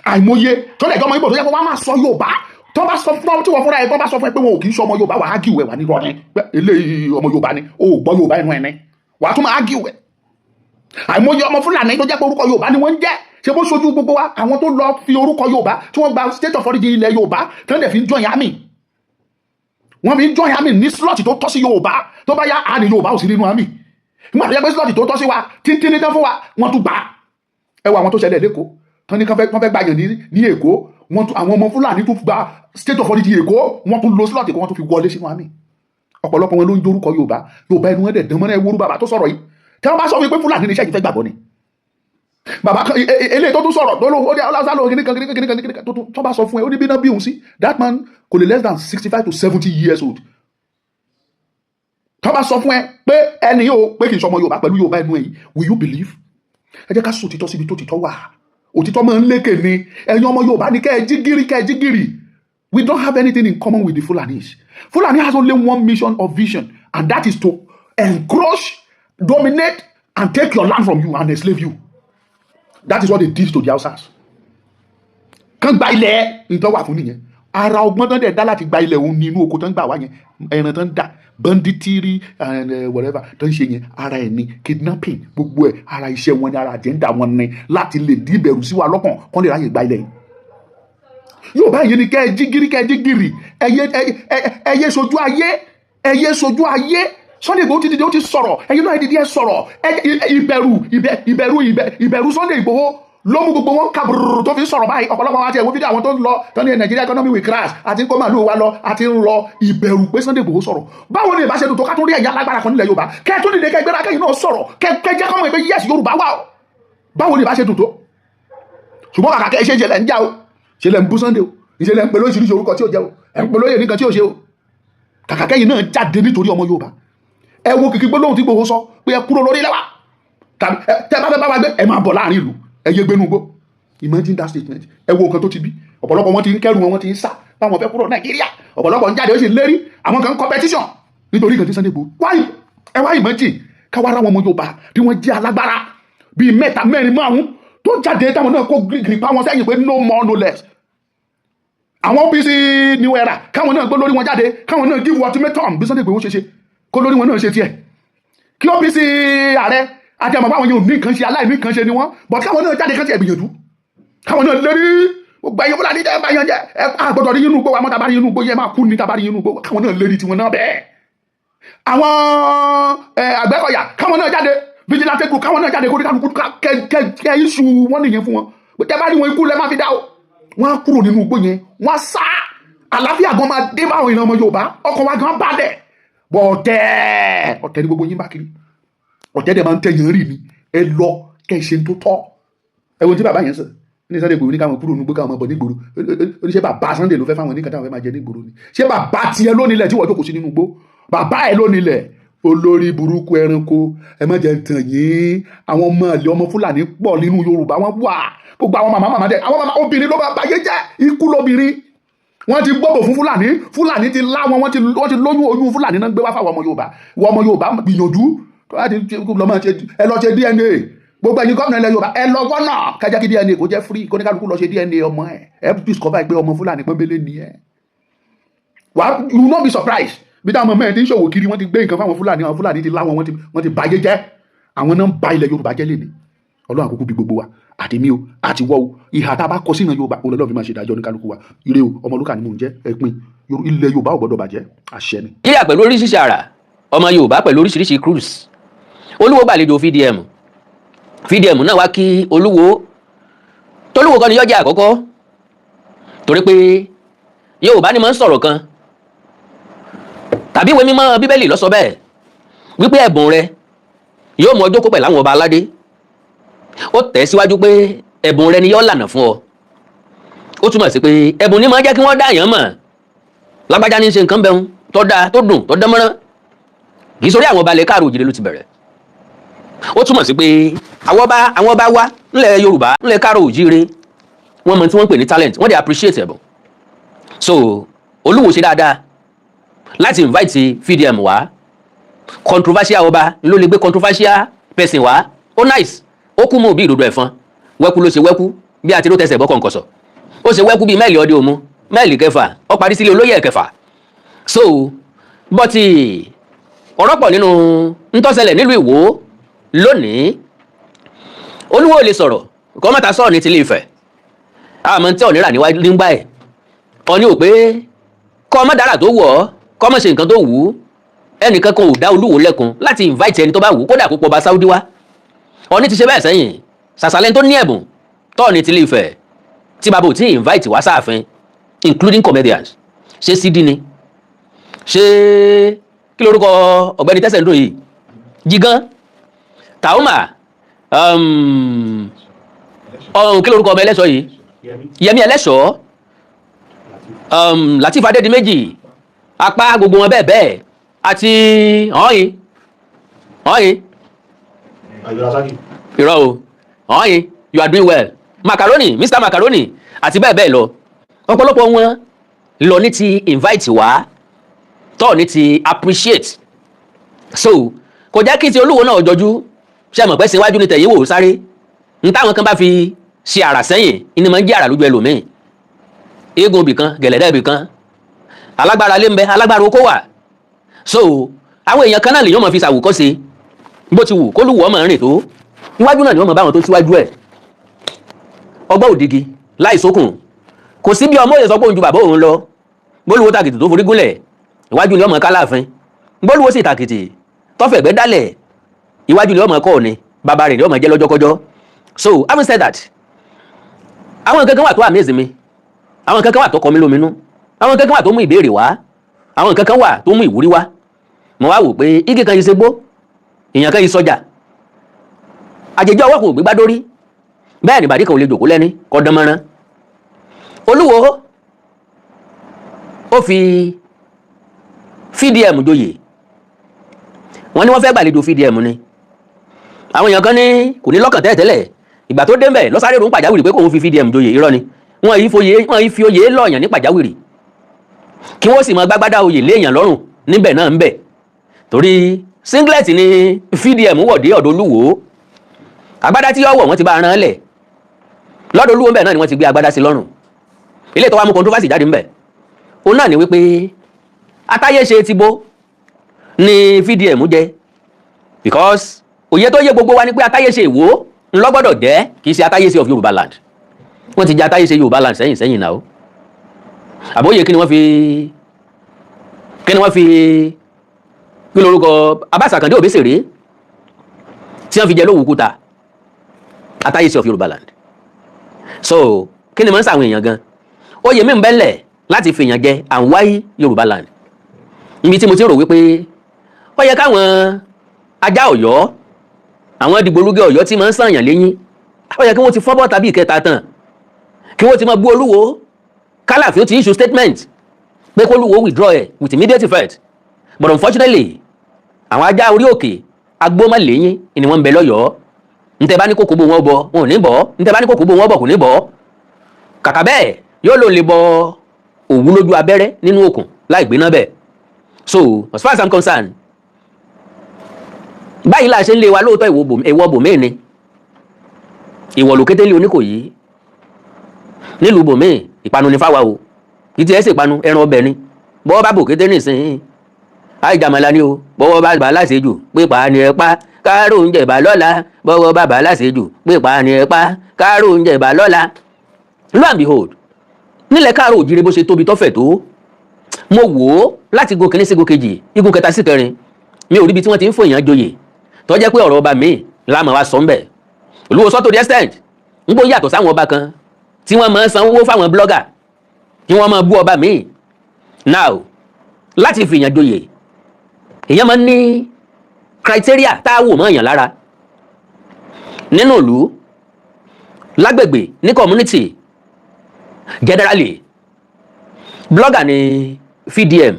àìmọye tó lè jọmọ Ìgbò tó yẹ kó wọ́n á máa sọ Yorùbá. Tó bá sọ fún ọ tí wọ́n fúnra ẹ̀, tó bá sọ fún ẹ pé wọn ò kì í sọ ọmọ Yorùbá, wàá argue ẹ̀, wà ní rọ́ọ̀ni pé eléyìí ọmọ Yorùbá ni, o ò gbọ́ Yorùbá ẹnu ẹ̀ ní, wàá tún máa argue ẹ̀. Àìmọye ọmọ Fúlàní tó jẹ́ pé orúkọ Yorùbá ni wọ́n ń jẹ́. Ṣe bó ṣojú gbogbo wa, àwọn tó lọ fi orúkọ Yorùbá, tí wọ́n gba state of origin ilẹ̀ Yorùbá, tí wọ́n dẹ̀ fi ń join army, wọ́n fi ń join army ní slot tó tọ́ sí Yorùbá. Tó bá yá, á ní Yorùbá ò sí nínú army. Nígbà tó yẹ pé slot tó tọ́ sí wa títí ní tán fún wa, wọ́n tún gbà á. Ẹ wo àwọn tó ṣẹlẹ̀ lẹ́kọ̀ọ́ tán ní kán fẹ́ gbàyàn ní Èkó. Wọ́n tún àwọn ọmọ Fúlàní tún gba state of origin Èkó, wọ́n tún lo slot Èkó, wọ́n tún fi wọlé sínú army. Ọ̀pọ̀lọpọ̀ wọn ló ń dorúkọ Yorùbá, Yorùbá ẹnu wọn dẹ̀ dán mọ́nà. Ẹwúrú bàbá tó sọ̀rọ̀ yìí, tí wọ́n bá sọ wípé Fúlàní ní iṣẹ́ yìí fẹ́ gbàgbọ́ ni bàbá kan. Eléyìí tó tún sọ̀rọ̀ tó lóun ó ní ọlọ́sà lóun kìnìkan kìnìkan kìnìkan kìnìkan, tó bá sọ fún ẹ, ó ní bí náà bí òun sí. That man kò lè less than 65 to 70 years old. Tó bá sọ fún ẹ pé ẹni yóò pé kì í sọmọ Yorùbá pẹ̀lú Yorùbá ẹnu ẹ yìí, will you believe? Ẹ jẹ́ ká sọ òtítọ́ síbi tó títọ́ wà. Òtítọ́ máa ń lékè ni. Ẹ̀yin ọmọ Yorùbá ní kẹ́ ẹ jí gírí, kẹ́ ẹ jí gírí. We don't have anything in common with the Fulanis. Fulani has only one mission or vision, and that is to encroach, dominate and take your land from you and enslave you. That is what they did to the Hausas. Kán gba ilẹ̀ nǹkan wà fún nìyẹn. Ara ọgbọ́n tán dẹ̀ dá láti gba ilẹ̀ òun ní inú oko tán gbà wá yẹn, ẹran tán dà, banditry and whatever tán ṣe yẹn, ara ẹ̀ ní kidnapping, gbogbo ẹ̀, ara iṣẹ́ wọn ni, ara agenda wọn ni láti lè dí ìbẹ̀rù sí wa lọ́kàn, kán lè ráyè gba ilẹ̀ yìí. Yóò bá yẹn ni kẹ́ ẹ jí gírí, kẹ́ ẹ jí gírí. Ẹyẹ sojú ayé, ẹyẹ sojú ayé. Sunday Igboho ti dìde, ó ti sọ̀rọ̀. Ẹ̀yin náà ẹ dìde, ẹ sọ̀rọ̀. Ìbẹ̀rù Sunday Igboho ló mú gbogbo wọn kàbùrù tó fi ń sọ̀rọ̀ báyìí. Ọ̀pọ̀lọpọ̀ wọn àti ẹ̀wọ̀n fídíò àwọn tó ń lọ tó ní Nigeria economy will crash, àti ń kó màlúù wa lọ, àti ń lọ, ìbẹ̀rù pé Sunday Igboho sọ̀rọ̀. Báwo ni ìbáṣe dùn tó ká tún rí ẹ̀yà alágbára kan nílẹ̀ Yorùbá, kẹ́ ẹ tún dìde, kẹ́ ẹ gbéra, kẹ́yìn náà sọ̀rọ̀, kẹ́ ẹ jẹ́ kọ́mọ̀ pé yes, Yorùbá wà o? Báwo ni ìbáṣe dùn tó? Ṣùgbọ́n kàkà kẹ́ ẹ ṣe, ṣẹlẹ̀ ń já o, ṣẹlẹ̀ ń bú Sunday o, ìṣẹ̀lẹ̀ ń pè lóríṣiríṣi orúkọ tí ò jẹ́ o, ẹ̀ ń pè lóyè nìkan tí ò ṣe o. Kàkà kẹ́yìn náà jáde nítorí ọmọ Yorùbá, ẹ wo kìkì gbólóhùn tí Igboho sọ pé ẹ kúrò lórí lẹ́wà, tàbí tẹ bá fẹ́ bá wa gbé, ẹ máa bọ̀ láàrin ìlú, ẹ yé gbénú gbó. Imagine that statement. Ẹ wo nǹkan tó ti bí. Ọ̀pọ̀lọpọ̀ wọn ti ń kẹ́rù wọn, wọ́n ti ń sá báwọn fẹ́ kúrò Nàìjíríà. Ọ̀pọ̀lọpọ̀ ń jáde, ó sì ń lérí àwọn kan competition nítorí nǹkan tí Sunday Igboho wáyé. Ẹ wá imagine káwá ra wọn ọmọ Yorùbá tí wọ́n jẹ́ alágbára bíi mẹ́ta, mẹ́rin, márùn tó jáde, táwọn náà kó gírígírí pa wọn sẹ́yìn pé no more, no less. Àwọn OPC New Era, káwọn náà gbé lórí wọn jáde, káwọn náà give ultimatum bí Sunday Igboho ṣe ṣe, kó lórí wọn náà ṣe tiẹ̀. Kí OPC ààrẹ àti àmọ́ báwọn yóò ní nǹkan ṣe, aláìní nǹkan ṣe ni wọ́n, but káwọn náà jáde, kán tiẹ̀ gbìyànjú, káwọn náà lérí gbogbo ẹ̀yin Fúlàní jẹ́ báyọ̀ jẹ́ ẹ àgbọ̀dọ̀ rí inú gbó wa mọ́. Tabari inú gbó yẹ máa kú ní tabari inú gbó, káwọn náà lérí tiwọn náà bẹ́ẹ̀. Àwọn Àgbẹ̀kọ̀yà, káwọn náà jáde. Vigilante group, káwọn náà jáde, kó ní kálukú kẹ kẹ kẹ iṣu wọn nìyẹn fún wọn. Tẹ bá rí wọn, ikú lẹ má fi dá o. Wọn á kúrò nínú igbó yẹn, wọn á sá. Àlàáfíà gan máa dé báwọn ìran ọmọ Yorùbá, ọkàn wa gan balẹ̀. Bọ̀ ọ̀tẹ̀, ọ̀tẹ̀ ní gbogbo yín bá kiri. Ọ̀tẹ̀ dẹ̀ máa ń tẹ̀yàn rì ni. Ẹ lọ kẹ́ ẹ ṣe tó tọ́. Ẹ wo tí bàbá yẹn sọ ní Sunday Igboho ní káwọn kúrò nígbó, káwọn bọ̀ nígboro. Oníṣẹ́ bàbá Sunday ló fẹ́ fáwọn oníkan táwọn fẹ́ máa jẹ nígboro ni? Ṣé bàbá tiẹ̀ ló nílẹ̀ tí wọ́n jókòó sí nínú igbó? Bàbá ẹ̀ ló nílẹ̀. Olórí burúkú ẹranko, ẹ má jẹ́ tàn yín. Àwọn ọmọ àlè, ọmọ Fúlàní pọ̀ nínú Yorùbá. Wọn wà gbogbo àwọn màmá màmá dẹ, àwọn màmá obìnrin ló bá báyé jẹ́. Ikú lóbìnrin. Wọ́n ti gbọ́bọ̀ fún Fúlàní, Fúlàní ti lá wọn, wọ́n ti lóyún. Oyún Fúlàní náà gbé wá fáwọn ọmọ Yorùbá. Wọ́n ọmọ Yorùbá, gbìyànjú tó bá ti lọ máa ṣe, ẹ lọ ṣe DNA. Gbogbo ẹ̀yin gómìnà ilẹ̀ Yorùbá, ẹ lọ wọ́nà kájá kí DNA kó jẹ́ free, kó ní kálukú lọ ṣe DNA ọmọ ẹ. Ẹ discover pé ọmọ Fúlàní pọ́nbélé ni ẹ wà. You will not be surprised bí táwọn ọmọ mẹ́rin ti ń ṣòwò kiri. Wọ́n ti gbé nǹkan fáwọn Fúlàní, àwọn Fúlàní ti láwọn, wọ́n ti báyé jẹ́. Àwọn náà ń ba ilẹ̀ Yorùbá jẹ́ lẹ́ni. Ọlọ́run àkókò bí gbogbo wa, àtèmi o, àti wọ́ o, ìhà tá a bá kọ sínú Yorùbá, òun lọ́ọ́ fi máa ṣe ìdájọ́ oníkálukú wa. Ire o, Ọmọlúkà ni mò ń jẹ́. Ẹ̀pin ilẹ̀ Yorùbá ò gbọ́dọ̀ bàjẹ́, àṣẹ ni. Nàìjíríà pẹ̀lú oríṣiríṣi àrà, ọmọ Yorùbá pẹ̀lú oríṣiríṣi cruise. Olúwo gbàlejò VDM, VDM náà wá kí Olúwo. Tolúwo kọ́ ni yọjẹ́ àkọ́kọ́, torí pé Yorùbá ni máa ń sọ̀rọ̀ kan tàbí ìwé mímọ́ Bíbélì ló sọ bẹ́ẹ̀ wípé ẹ̀bùn rẹ yóò mú ọjọ́ kó pẹ̀lú àwọn ọba aládé. Ó tẹ̀ síwájú pé ẹ̀bùn rẹ ni yóò lànà fún ọ. Ó túmọ̀ sí pé ẹ̀bùn ni máa jẹ́ kí wọ́n dá èèyàn mọ̀. Lágbájá ní í ṣe nǹkan bẹ́ẹ̀ tó dáa, tó dùn, tó dán mọ́rán. Kì í sórí àwọn ọba ilẹ̀ káàró òjìrè ló ti bẹ̀rẹ̀. Ó túmọ̀ sí pé àwọn ọba wa ńlẹ̀ Yorùbá, ńlẹ̀ káàró òjìrè, wọ́n mọ̀ tí wọ́n ń pè ní talent, wọ́n dẹ̀ appreciate ẹ̀bùn. So Olúwo ṣe dáadáa láti invite VDM wá. Controversial ọba ló lè gbé controversial person wá. Ó nice, ó kú mọ́ bí ìdodo ẹ̀fọn. Wẹ́kú ló ṣe wẹ́kú bí àti ló tẹsẹ̀ bọ́ kọ̀ǹkọ̀sọ̀. Ó ṣe wẹ́kú bíi mẹ́ẹ̀lì ọdẹ òmu, mẹ́ẹ̀lì kẹfà, ó parí sílé olóyè kẹfà. So but ọ̀rọ̀ pọ̀ nínú ntọ́sẹ̀lẹ̀ nílùú Ìwó lónìí. Olúwo lè sọ̀rọ̀ kọ́ mọ́ta sọ̀rọ̀ ní tilé Ifẹ̀, àmọ́ tí ọ̀nìrà nígbà ẹ̀ ọ̀ní ò pé kọ́ ọmọ dára tó wù ọ́, kọ́ ọmọ ṣe nǹkan tó wù ú. Ẹnìkan kan ò dá Olúwo lẹ́kun láti invite ẹni tó bá wù ú, kódà kó pọ̀ bá Saudi wá. Ọ̀ní ti ṣe bẹ́ẹ̀ sẹ́yìn. Sàṣàlẹ̀ tó ní ẹ̀bùn tọ́ọ̀nì tilé Ifẹ̀ tí bàbá ò tí invite wá sáàfin, including comedians. Ṣé sídìí ni? Ṣé kí lorúkọ ọ̀gbẹ́ni tẹ́sẹ̀ ń dùn yìí? Jigan Taoma, kí lorúkọ ọmọ ẹlẹ́ṣọ́ yìí? Yẹmi Ẹlẹ́ṣọ́, Lateef Adédìméjì, apá gbogbo wọn bẹ́ẹ̀ bẹ́ẹ̀ àti ọ̀hìn ọ̀hìn. Irọ́ o, ọ̀hìn, you are doing well. Macaroni, Mr Macaroni àti bẹ́ẹ̀ bẹ́ẹ̀ lọ. Ọ̀pọ̀lọpọ̀ wọn lọ ní ti invite wá, tọ́ ní ti appreciate. So kò jẹ́ kí ti Olúwo náà jọjú. Ṣe mọ̀ pé síwájú ní tẹ̀yìn wò sáré n táwọn kan bá fi ṣe àrà sẹ́yìn ní máa ń jẹ́ àrà lójú ẹlòmíì. Eégún ibì kan, gẹ̀lẹ́dẹ́ ibì kan, alágbára lé ń bẹ, alágbára oko wà. So àwọn èèyàn kan náà lèyàn máa fi ṣàwòkọ́ṣe. Bó ti wù kólúwò ọmọ rìn tó iwájú náà ni wọ́n máa bá wọn tó síwájú ẹ̀. Ọgbọ́n òdigi láì sókùn, kò sí bí ọmọ òye sọ pé òun ju bàbá òun lọ. Bólúwo tàkìtì tó forí gúnlẹ̀, iwájú ni ọmọ kálàfin. Bólúwo sì tàkìtì tọ́fẹ̀gbẹ́ dálẹ̀, iwájú ni ọmọ kọ́ ni bàbá rẹ̀ ni ọmọ jẹ́ lọ́jọ́kọ́jọ́. So having said that, àwọn nǹkan kan wà tó amaze mi, àwọn nǹkan kan wà tó kọ mí lóminú, àwọn nǹkan kan wà tó mú ìbéèrè wá, àwọn nǹkan kan wà tó mú ìwúrí wá. Mo wá wò pé igi kan yìí ṣe gbó, èèyàn kan yìí sọjà, àjèjì ọwọ́ kò gbégbá dórí, bẹ́ẹ̀ ni ìbàdí kan ò lè jòkó lẹ́ni kọ́ dánmọ́rán. Olúwo ó fi VDM joyè. Wọ́n ní wọ́n fẹ́ gbàlejò VDM ni. Àwọn èèyàn kan ní kò ní lọ́kàn tẹ́lẹ̀tẹ́lẹ̀, ìgbà tó dé mbẹ̀ lọ́sàrẹ́ rò ń pàjáwìrì pé kòun fi VDM joyè. Irọ́ ni. Wọ́n yìí fi oyè lọ́ọ̀yàn ní pàjáwìrì, kí wọ́n sì mọ gbágbádá oyè léèyàn lọ́rùn níbẹ̀ náà ń bẹ̀, torí singlet ni VDM wọ̀ dé ọ̀dọ̀ Olúwo. Agbádá tí yọ wọ̀, wọ́n ti bá ara lẹ̀ lọ́dọ̀ Olúwo ńbẹ̀ náà ni wọ́n ti gbé agbádá sí lọ́rùn. Ilé tó wá mú controversy jáde ńbẹ̀ òun náà ni wípé atáyéṣe ti bó ni VDM jẹ́, because òye tó yé gbogbo wa ni pé atáyéṣe Ìwó ńlọ́gbọ́dọ̀ jẹ́, kì í ṣe atáyéṣe of Yorùbá land. Wọ́n ti jẹ́ atáyéṣe Yorùbá land sẹ́yìn sẹ́yìn náà o. Àbóyè kí ni wọ́n fi kí lorúkọ Abbas Akande Obesere tí wọ́n fi jẹ lówù kúta atáyéṣe of Yorùbá land? So kí ni mo ń sàwọn èèyàn gan oyè mi ń bẹ́lẹ̀ láti fi èèyàn jẹ and why Yorùbá land? Ibi tí mo ti rò wípé ó yẹ káwọn ajá Ọ̀yọ́, àwọn dìgbòlugi Ọ̀yọ́ tí máa ń sànyàn léyìn, ó yẹ kí wọ́n ti fọ́ bọ́ tàbí ìkẹta tán, kí wọ́n ti máa bú Olúwo, kálàfin ó ti issue statement pé kólúwo withdraw ẹ̀ with immediate effect. But unfortunately, Àwọn ajá orí òkè agbómọlẹ́yìn ni wọ́n ń bẹ lọ́yọ̀ọ́. Ntẹ bá ní kókó bó wọn bọ, wọn ò ní bọ̀. Ntẹ bá ní kókó bó wọn bọ̀, kò ní bọ̀. Kàkà bẹ́ẹ̀, yóò lò lè bọ òwú lójú abẹ́rẹ́ nínú òkun láì gbéná bẹ́ẹ̀. So as far as I'm concerned, báyìí là ṣe ń lé wa lóòótọ́. Ìwọ bòmíì ni ìwọ lòkété lé Oníkòyí nílùú bòmíì. Ìpanu ní fáwa o, kì í ti ẹ́ sì panu, ẹran ọbẹ̀ ni. Bọ́wọ́ bá bòkété nísìnyí, àìjàmọ̀lá ni o. Bọ́wọ́ bá bá láṣejù, pípa ni ẹ pa káàró oúnjẹ bá lọ́la. Bọ́wọ́ bá bá láṣejù, pípa ni ẹ pa káàró oúnjẹ bá lọ́la. Lo and behold, nílẹ̀ káàró òjìrè, bó ṣe tóbi tọ́fẹ̀ tó, mo wò ó láti gun kìíní sí gun kejì, igun kẹta sí kẹrin, mi ò ríbi tí wọ́n ti ń fòyàn joyè tó jẹ́ pé ọ̀rọ̀ ọba míì láàmú wa sọ ń bẹ̀. Olúwo sọ to the extent ń bó yàtọ̀ sáwọn ọba kan tí wọ́n máa ń sanwó fáwọn blogger kí wọ́n máa bú ọba míì. Now, láti fìyàn joyè, èèyàn máa ń ní criteria tá a wò mọ́ èèyàn lára nínú ìlú, lágbègbè, ní community generally. Blogger ni VDM,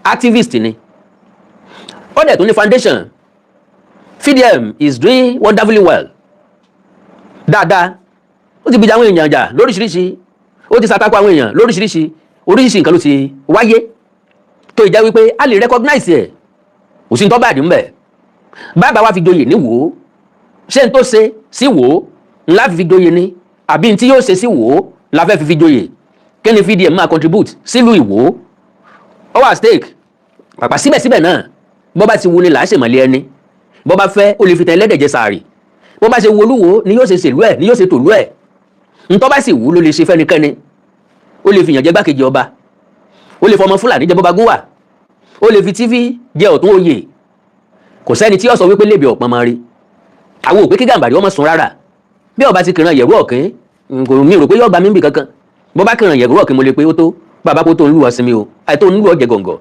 activist ni, ó dẹ̀ tún ní foundation. VDM is doing wonderfully well, dáadáa. Ó ti gbìjà àwọn èèyàn jà lóríṣiríṣi, ó ti ṣàtakò àwọn èèyàn lóríṣiríṣi. Oríṣiríṣi nǹkan ló ti wáyé tó ìjẹ́ wípé a lè recognize ẹ̀. Kò sí ní tó bá dì ń bẹ̀. Bàbá wa fi joyè ní wò ó, ṣé n tó ṣe sí wò ó ńlá fi joyè ni, àbí n tí yóò ṣe sí wò ó la fẹ́ fi joyè? Kí ni VDM máa contribute sílùú Ìwó? Ó wà stake pàpà. Síbẹ̀síbẹ̀ náà, bọ́ bá ti wu ni là á ṣèmọ̀lẹ́ ẹni. Bọ́ bá fẹ́, ó lè fi tẹ ẹlẹ́dẹ̀ jẹ sàárì. Bó bá ṣe wo Olúwo ni yóò ṣe ṣèlú ẹ̀, ni yóò ṣe tòlú ẹ̀. Ntọ́ bá sì wù ló lè ṣe fẹ́nikẹ́ni. Ó lè fìyàn jẹ gbákejì ọba, ó lè fọmọ Fúlàní jẹ bọ́ba gúnwà, ó lè fi tífí jẹ ọ̀tún oyè. Kò sẹ́ni tí yóò sọ wípé lébi ọ̀pọ̀n máa rí àwọn òpé kí Gàmbàrí ọmọ sùn rárá. Bí ọba ti kìran yẹ̀rú ọ̀kín, kò mi rò pé yóò gba mí bì kankan. Bó bá kìran yẹ̀rú ọ̀kín, mo lè pé ó tó bàbá kó tó ń lù ọ́ sinmi o, àìtó ń lù ọ́ jẹ gọ̀ǹgọ̀.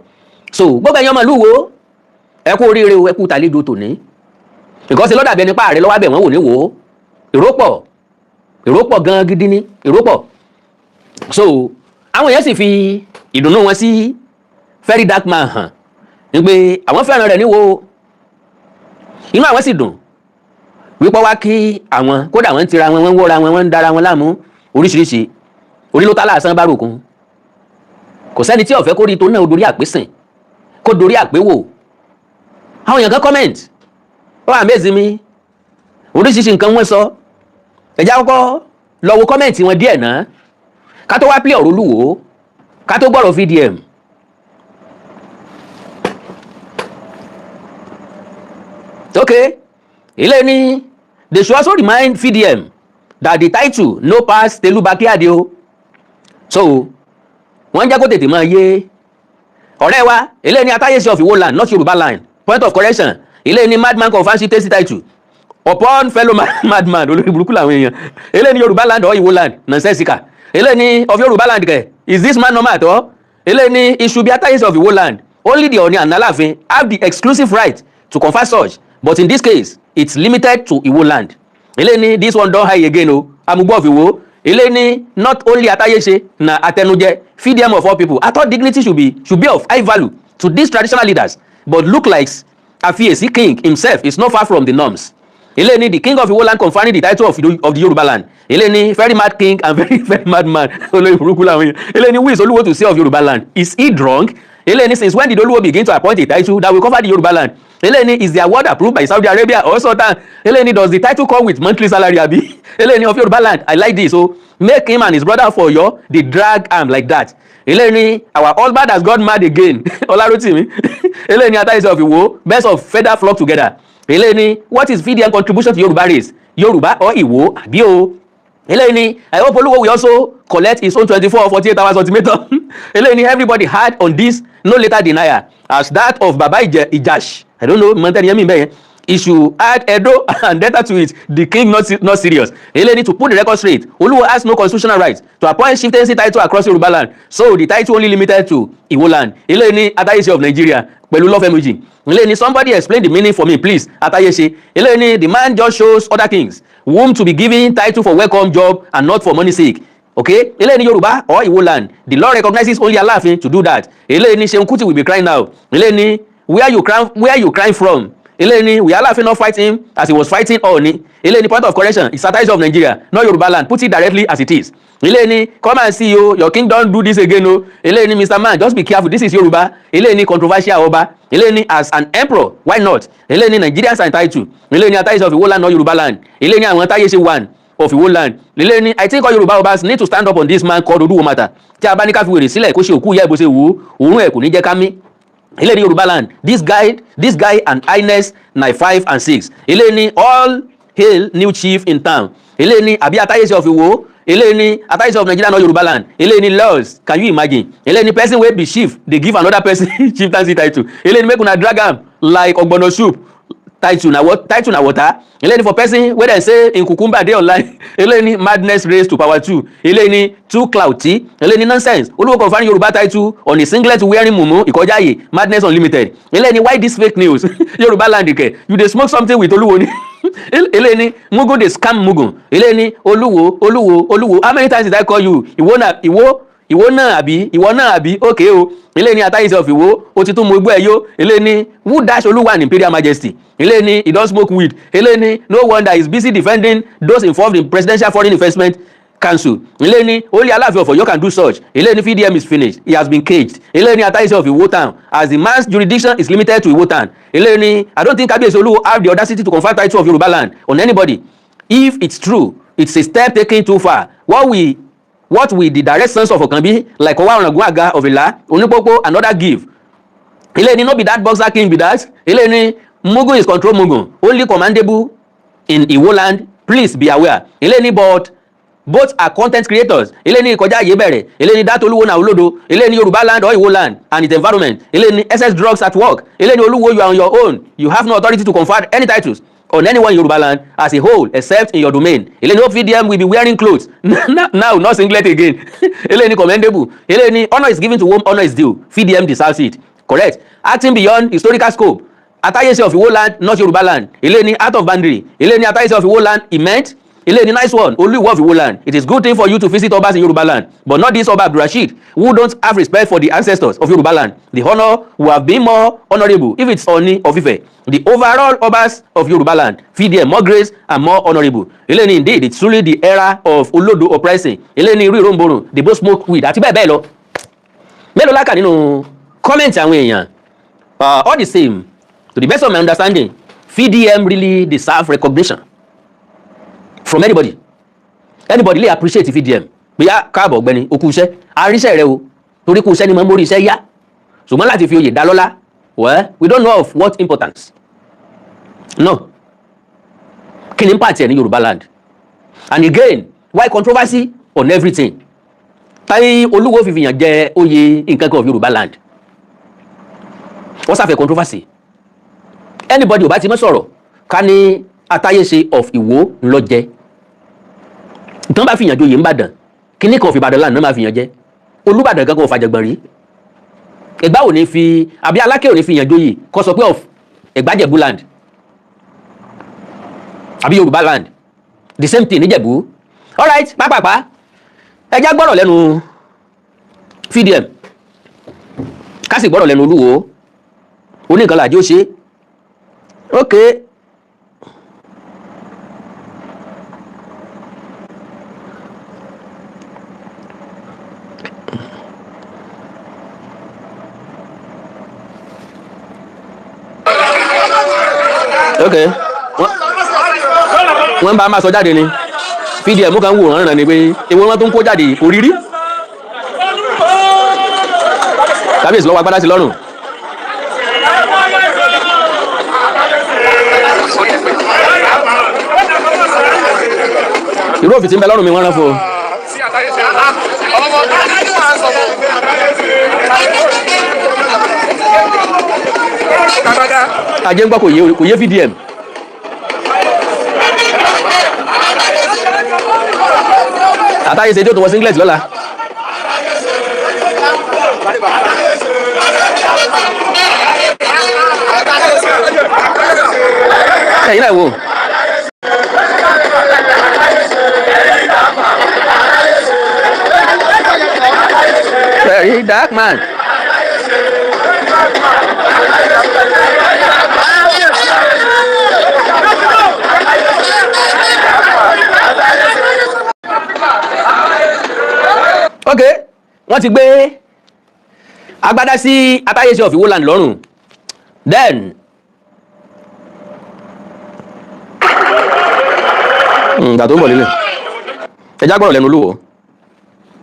So gbogbo ẹ̀yin ọmọ ìlú wo, ẹ kú oríire o, ẹ kú tàlejò tòní. Ìkọ́sí lọ́dà bí ẹni páàrẹ lọ́wọ́ abẹ̀ wọ́n wò ní wò ó. Èrò pọ̀, èrò pọ̀ gan gidi ní, èrò pọ̀. So àwọn èèyàn sì fi ìdùnnú wọn sí Very Dark Man hàn ní pé àwọn fẹ́ràn rẹ̀ níwò, inú àwọn sì dùn wípé wá kí àwọn. Kódà wọ́n ń tira wọn, wọ́n ń wọ́ra wọn, wọ́n ń dara wọn láàmú oríṣiríṣi. Orí ló tá láàsán bá ròkun. Kò sẹ́ni tí ó fẹ́ kó rí tó náà dorí àpésìn, kó dorí àpéwò. Àwọn èèyàn kan comment, ó amaze mi. Oríṣiríṣi nǹkan wọ́n sọ. Ẹ̀já kọ́kọ́ lọ wo comment wọn díẹ̀ náà, ká tó wá play ọ̀rọ̀ Olúwo, ká tó gbọ́rọ̀ VDM. Okay, ilé ní, they should also remind VDM that the title no pass Telu Backyard o. So wọ́n jẹ́ kó tètè máa yé ọ̀rẹ́ wa. Ilé ní Atáyéṣe of Iwo land, not Yorùbá land, point of correction. Ilé ní madman confam chieftaincy title upon fellow madman. Olórí burúkú làwọn èèyàn. Ilé ní Yorùbá land or Iwo land, nonsensical. Ilé ní of Yorùbá land kẹ, is this man normal at all? Ilé ní it should be Atáyéṣe of Iwo land. Only the Ọọ̀ni and Aláàfin have the exclusive right to confer such, but in this case it's limited to Iwo land. Ilé ní this one don high again o, amugbo of Iwo. Ilé ní not only Atáyéṣe na atẹnujẹ, VDM of all people. I thought dignity should be of high value to these traditional leaders, but look like Afiesi king himself is not far from the norms. Ilé ní the king of Iwo land conferring the title of the Yoruba land. Ilé ní very mad king and very very mad man. Olórí burúkú làwọn yẹn. Ilé ní who is Olúwo to say of Yoruba land? Is he drunk? Ilé ní since when did Olúwo begin to appoint a title that will cover the Yoruba land? Ilé ní is the award approved by Saudi Arabia or Sultan? Ilé ní does the title come with monthly salary abi? Ilé ní of Yoruba land, I like this o. Make him and his brother for Oyo dey drag am like that. Ilé ní our husband has gone mad again, Ọláròtìmí. Ilé ní Atáyéṣe of Ìwó, birds of feather flock together. Ilé ní what is VDM contribution to Yoruba race, Yoruba or Ìwó àbí o? Eléyìí ni I hope Olúwo will also collect his own 24 or 48 hours ultimatum. Eléyìí ni everybody had on this, no later denial as that of Baba Ijash. I don't know mọ̀tẹ́ni yẹn mi bẹ́ẹ̀ yẹn. He should add Edo and Delta to it. The king not serious. Eléyìí ni to put the record straight, Olúwo has no constitutional right to appoint chieftaincy title across Yoruba land, so the title only limited to Iwo land. Eléyìí ni Atayese of Nigeria pẹ̀lú love emoji. Eléyìí ni somebody explain the meaning for me please, Atayese. Eléyìí ni the man just shows other kings whom to be given title for welcome job and not for money sake. Okay, eléyìí ni Yorùbá or Iwo land, the law recognizes only Aláàfin to do that. Eléyìí ni Seun Kuti will be crying now. Eléyìí ni Where you crying from? Eléyìí ni, we Aláàfin not fight him as he was fighting Ọọ̀ni. Eléyìí ni, point of correction, it's Ataisi of Nigeria, not Yoruba land. Put it directly as it is. Eléyìí ni, come and see o, your king don do this again o. Eléyìí ni, Mr Man, just be careful, this is Yoruba. Eléyìí ni, controversial ọba. Eléyìí ni, as an emperor, why not? Eléyìí ni, Nigerians are entitled. Eléyìí ni, Ataisi of Iwo land, not Yoruba land. Eléyìí ni, àwọn táyé ṣe one of Iwo land. Eléyìí ni, I think all Yoruba obas need to stand up on this man called Olúwo matter. Tí a bá ní ká fi wèrè sílẹ̀ kó ṣe òkú ìyá ìbò ṣe wù ú, òórùn ẹ̀ kò ní jẹ́ ká mí. Eléyìí ní Yorùbá land, this guy and highness nine five and six. Eléyìí ní, all hail new chief in town. Eléyìí ní, àbí Atáyéṣe of Ìwó? Eléyìí ní, Atáyéṣe of Nigeria, not Yorùbá land. Eléyìí ní, laws, can you imagine? Eléyìí ní, person wey be chief dey give another person chieftaincy title. Eléyìí ní, make una drag am like ogbono soup. Title na what? Title na water. Eléyìí ní, for person wey dem say im cucumber dey online. Eléyìí ní, madness raised to power two. Eléyìí ní, too clouty. Eléyìí ní, nonsense. Olúwo conferring Yorùbá title on a singlet wearing mumu, ìkọjáyè, madness unlimited. Eléyìí ní, why this fake news? Yorùbá land kẹ, you dey smoke something with Olúwo ni. Eléyìí ní, mugun dey scam mugun. Eléyìí ní, Olúwo, Olúwo, Olúwo, how many times did I call you? Ìwọ náà, ìwọ, ìwọ náà àbí, ìwọ náà àbí? Okay o. Eléyìí ní, Atáyéṣe of Ìwó, ó ti tún mú igbó ẹ yó. Eléyìí ní, who dash Olúwo an imperial majesty? Eléyìí ní, he don smoke weed. Eléyìí ní, no wonder he is busy defending those involved in Presidential Foreign Investment Council. Eléyìí ní, only Aláàfin of Ọ̀yọ́ can do such. Eléyìí ní, VDM is finished, he has been caged. Eléyìí ní, Atáyéṣe of Ìwó town, as the man's jurisdiction is limited to Ìwó town. Eléyìí ní, I don't think Kábíyèsí Olúwo have the audacity to confer title of Yorùbá land on anybody. If it's true, it's a step taken too far. What will the direct sons of Ọ̀kànbí like Ọwá Ọ̀ràngún Àga of Ìlá, Onípópó and other give? Eléyìí ní, no be that boxer king be that. Eléyìí ní, mugun is control mugun, only commandable in Iwo land, please be aware. Eléyìí ní, but both are content creators. Eléyìí ní, ìkọjá àyè bẹ̀rẹ̀. Eléyìí ní, that Olúwo na olódo. Eléyìí ní, Yorùbá land or Iwo land and its environment. Eléyìí ní, excess drugs at work. Eléyìí ní, Olúwo, you are on your own. You have no authority to confer any titles on anyone in Yoruba land as a whole except in your domain. Eléyìí ní, hope VDM will be wearing clothes now, not singlet again. Eléyìí ní, commendable. Eléyìí ní, honour is given to whom honour is due. VDM deserves it. Correct. Acting beyond historical scope. Atayese of Iwo land, not Yoruba land. Eléyìí ní, out of boundary. Eléyìí ní, Atayese of Iwo land, he meant. Eléyìí ní, nice one, Olú-Ìwó of Iwo land. It is good thing for you to visit obas in Yoruba land, but not this Oba Abdulrasheed who don't have respect for the ancestors of Yoruba land. The honour would have been more honourable if it's Oni of Ife. The overall obas of Yoruba land feed them more grace and more honourable. Eléyìí ní, indeed, it's truly the era of olodo uprising. Eléyìí ní, irú ìròǹborùn, they both smoke weed, àti bẹ́ẹ̀ bẹ́ẹ̀ lọ. Mélòó lákà nínú comment àwọn èèyàn? All the same, to the best of my understanding, VDM really deserve recognition from anybody. Anybody lè appreciate VDM pé yá, káàbọ̀ ọ̀gbẹ́ni, o kú iṣẹ́, àríṣẹ́ rẹ o, torí kú iṣẹ́ ni mo ń mórí iṣẹ́ yá. Ṣùgbọ́n láti fi oyè dá lọ́lá, well, we don't know of what importance. No, kí ni impact ẹ̀ ní Yorùbá land? And again, why controversy on everything? Táyé Olúwo fi fìyàn jẹ oyè nǹkan kan of Yorùbá land, wọ́n sáfẹ́ controversy. Anybody ò bá ti mọ́ sọ̀rọ̀ ká ní Atáyéṣe of Ìwó ńlọ jẹ tán, bá fìyàn joyè ńbàdàn, kíní kan of Ìbàdàn land náà máa fìyàn jẹ. Olúbàdàn kankan ò fàjàgbọ̀n rí. Ẹ̀gbá ò ní fi, àbí Alákẹ́ ò ní fìyàn joyè kó sọ pé of Ẹ̀gbájẹ̀bú land àbí Yorùbá land. The same thing níjẹ̀bú. Alright, pápápá, ẹ já gbọ́rọ̀ lẹ́nu VDM, ká sì gbọ́rọ̀ lẹ́nu Olúwo. Oníkan làjẹ́ ó ṣe. Ok. Ok, wọ́n bá máa sọ jáde ni. VDM kan wòran ràn ní pé ewu wọn tó ń kó jáde kò rí rí. Kábíyèsí lọ́wọ́ agbádá sí lọ́rùn. Irú òfin tí ń bẹ lọ́rùn mi, wọ́n rán fún o. Ajé ń gbọ́, kò yé, kò yé VDM. Àtàyè ṣe tí ó tó wọ singlet lọ́la. Ẹ̀yin náà wò. Very dark man. Ok, wọ́n ti gbé agbádá sí Atáyéṣe of Iwoland lọ́rùn. Then ìgbà tó ń bọ̀ lílẹ̀, ẹ já gbọ́rọ̀ lẹ́nu olúwo.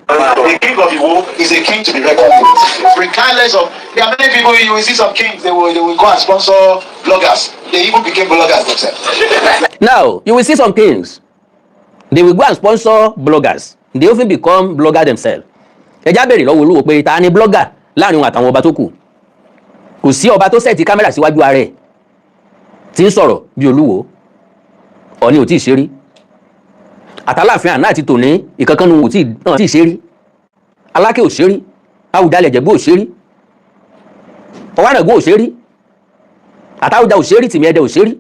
The king of Iwo is a king to be reckoned with. Regardless of, there are many people, you will see some kings, they will go and sponsor bloggers. They even became bloggers themselves. Now, you will see some kings, they will go and sponsor bloggers. They often become bloggers themselves. Ẹ já béèrè lọ́wọ́ olúwo pé ta ni blogger láàrin òun àtàwọn ọba tó kù? Kò sí ọba tó set camera síwájú ara ẹ̀ tí ń sọ̀rọ̀ bí olúwo. Ọ̀ní ò tí ì ṣe rí, àtàláàfin àná àti tòní, ìkankan nu ò tí ì ṣe rí. Aláké ò ṣe rí, Àwùjalẹ̀ Ìjẹ̀bú ò ṣe rí, Ọ̀wánàgún ò ṣe rí, Àtàwùjá ò ṣe rí, Tìmí Ẹdẹ ò ṣe rí,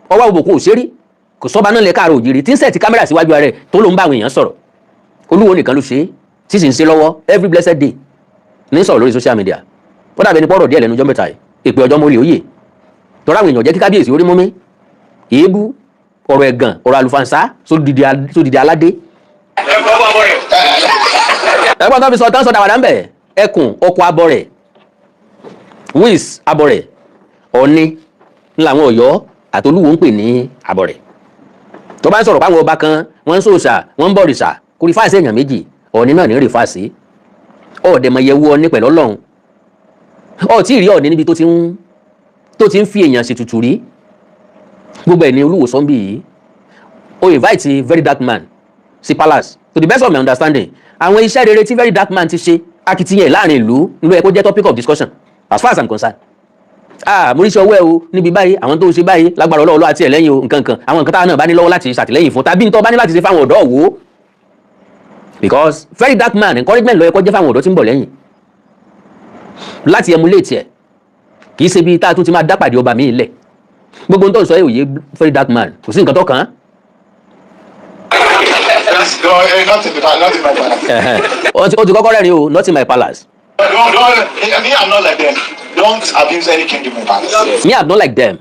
Ọwá Òbòkun ò ṣe rí. Kò sọ́ba náà lẹ káàrọ̀ òjìrì tí ń set camera síwájú ara ẹ̀ tó ló ń bá àwọn èèyàn sọ̀rọ̀. Olúwo nìkan ló ṣe é, tí sì ń ṣe lọ́wọ́ every blessed day ní sọ̀rọ̀ lórí social media. Ó dàbí ẹni pọ̀rọ̀ díẹ̀ lẹ́nu ọjọ́ mẹ́ta yìí, èpè ọjọ́ mọ́lẹ̀ òye tọ́ra àwọn èèyàn jẹ́ kí kábíyèsí orí mú mi, èébú, ọ̀rọ̀ ẹ̀gàn, ọ̀rọ̀ àlùfànṣá sódìdí aládé. Ẹgbọ́n tó fi sọ tán sọ dàwàdà ń bẹ̀, ẹkùn ọkọ̀ abọ́ rẹ̀ wíìs abọ́ rẹ̀, ọ̀ní ńlá àwọn Ọ̀yọ́ àtolúwo ń pè ní abọ́ rẹ̀. Tó bá ń sọ̀rọ̀ páwọn ọba kan wọ́n ń sòòṣà, wọ́n ń bọ̀rìṣà, kò rí fáìsì èèyàn méjì, Ọ̀ní náà ní rí fáìsì ọ̀ọ́dẹ̀mọ̀yẹ̀wò Ọ̀ní pẹ̀lú Ọlọ́run. Ọ̀ tí ì rí Ọ̀ní níbi tó ti ń fi èèyàn ṣètùtù rí. Gbogbo ẹ̀ ní olúwo sọ́nbì yìí. Ó invite Very Dark Man sí palace. To the best of my understanding, àwọn iṣẹ́ rere tí Very Dark Man ti ṣe, akitiyan láàrin ìlú ló yẹ kó jẹ́ topic of discussion, as far as I'm concerned. Ah, mo rí iṣẹ́ ọwọ́ ẹ o níbi báyìí, àwọn tó ń ṣe báyìí, lágbára Ọlọ́run àti ẹ̀lẹ́yìn o, nǹkan kan, àwọn nǹkan táwọn náà bá ní lọ́wọ́ láti ṣàtìlẹ́yìn fún tàbí nítorí bá ní láti ṣe fáwọn ọ̀dọ́ wò ó, because Very Dark Man, encouragement ló yẹ kó jẹ́ fáwọn ọ̀dọ́ tí ń bọ̀ lẹ́yìn láti emulate ẹ̀. Kì í ṣe bí tá a tún ti máa dápàdé ọba míì lẹ̀. Gbogbo ohun tó ń sọ yìí ò yé Very Dark Man, kò sí nǹkan tó kàn án. No, not in my palace. Ó ti kọ́kọ́ rẹ́rìn o, not in my palace. Don't, don't, me, I'm not like them. Don't abuse any king in my palace. Me, I'm not like them.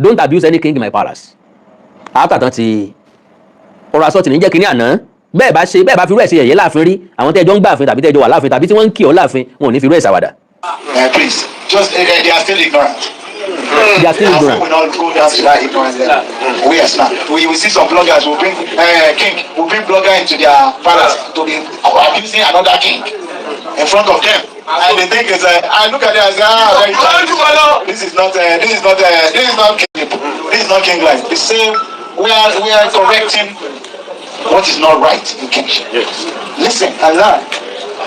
Don't abuse any king in my palace. After tán ti ọ̀rọ̀ asọ́tì ní jẹ́ kínní àná, bẹ́ẹ̀ bá ṣe bẹ́ẹ̀, bá fi rú ẹ̀ ṣe yẹ̀yẹ́ láàfin rí, àwọn tẹ́jọ́ ń gbàfin tàbí tẹ́jọ́ wà láàfin tàbí tí wọ́n ń kí ọ láàfin, wọn ò ní fi rú ẹ̀ ṣàwàdà. Please, just they are still ignorant. They are still Our ignorant. will not go down to that ignorance level. We are smart. We will see some bloggers will bring king will bring blogger into their palace to be abusing another king in front of them. And they think it's I look at it and say, "Ah, very childish. This is not king. This is not king life." The same, we are correcting what is not right in kingship. Listen and learn.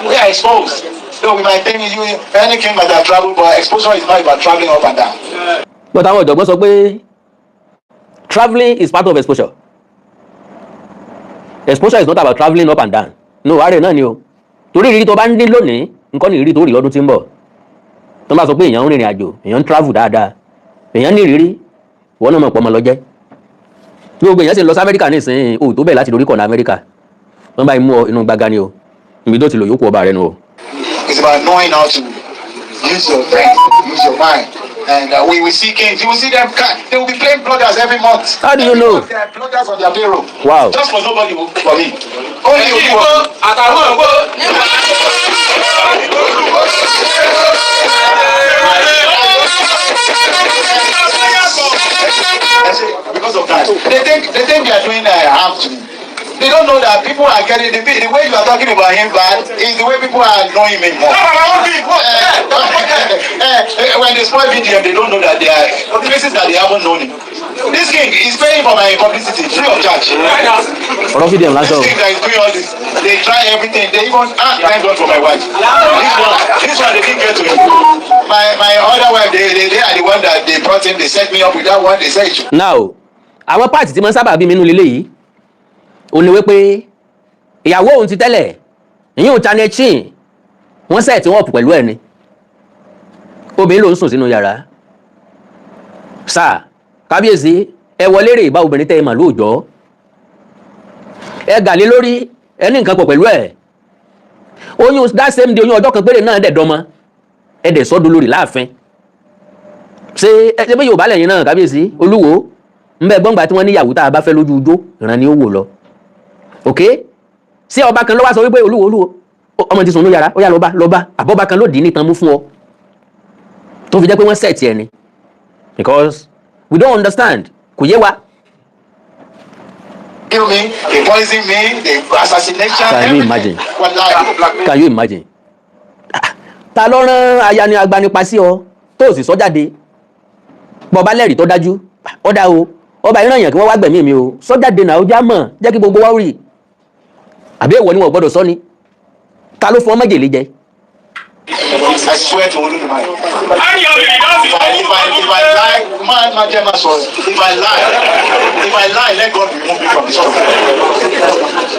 We are exposed. Though we might think you any king might have traveled, but exposure is not about traveling up and down. But àwọn ọ̀jọ̀gbọ́n sọ pé travelling is part of exposure. Exposure is not about travelling up and down. No, àárẹ̀ náà ni o, torí ìrírí tó bá ń ní lónìí nǹkan ní ìrírí tó rí lọ́dún tí ń bọ̀. Tó bá sọ pé èèyàn ń rìnrìn àjò, èèyàn ń travel dáadáa, èèyàn ní ìrírí, ìwọ náà mọ̀ pọ̀ ọmọ lọ jẹ́. Bí gbogbo èèyàn sì ń lọ sí Amẹ́ríkà nísìnyí o, tó bẹ̀ láti dorí kọ̀ọ̀nà Amẹ́ríkà, wọ́n bá mú ọ inú gbága ni o, ibi tó ti lò yókù ọba rẹ nu o. It's about knowing how to use your brain, use your mind. And we will see kings. You will see them. They will be playing bloggers every month. How do you Every know? month. They are bloggers on their payroll. Wow. Just for nobody, for me. Only you. Àtàwọn ògbó. That's it. Because of that, they think they are doing harm to me. They don't know that people are getting the way you are talking about him bad is the way people are knowing me more. When they spoil VDM, they don't know that they are places that they haven't known him. This king is paying for my publicity free of charge. Ọ̀rọ̀ VDM lásán o. This king that is doing all this, they try everything. They even, ah, thank God for my wife. This one they didn't get to him. My other wife, they are the one that they brought him. They set me up with that one. They said it should Now, àwọn part tí mo ń sábà bí mi nínú lílé yìí ò ní wípé ìyàwó òun ti tẹ́lẹ̀, ìyẹn ò Channel Chin, wọ́n set wọ́n up pẹ̀lú ẹ̀ ni. Obìnrin ló ń sùn sínú yàrá sáà kábíyèsí, ẹ wọlé rè bá obìnrin tẹ́ ẹ mà lóòjọ́, ẹ gàlé lórí, ẹ ní nǹkan pọ̀ pẹ̀lú ẹ̀. Oyún that same day, oyún ọjọ́ kan péré náà dẹ̀ dọ́mọ, ẹ dẹ̀ sọ́dún lórí láàfin. Ṣé ẹ ṣe bí Yorùbá lẹ́yìn náà, kábíyèsí olúwo ń bẹ gbọ́ngbà tí wọ́n níyàwó tá a bá fẹ́ lójú ijó, ìran ni ó wò lọ. Ok, ṣé ọba kan ló wá sọ wípé olúwo olúwo Ọmọ ti sùn ní yàrá, ó yà lọ́ba lọ́ba àbọ̀bá kan ló dì í nìkan mú fún ọ tó fi jẹ́ pé wọ́n set ẹ ni, because we don't understand, kò yé wa. Kill me, they poison me, they assassination. Can you Everything. imagine? Wallahi. Can you imagine? Ah, ta ló rán ayani agbanipa sí ọ tó o sì sọ jáde? Bọba lẹ́rìí tó dájú, ó dá o. Ọba ìran yàn kí wọ́n wá gbẹ̀mí mi o, sọ jáde náà, ó já mọ̀, jẹ́ kí gbogbo wa rí. Àbí èèwọ̀ ni wọ́n gbọ́dọ̀ sọ ni? Ta ló fún ọ májèlé jẹ? I swear to Olódùmarè. If I lie, man, man, man, sorry. If I lie, let God remove me from this throne.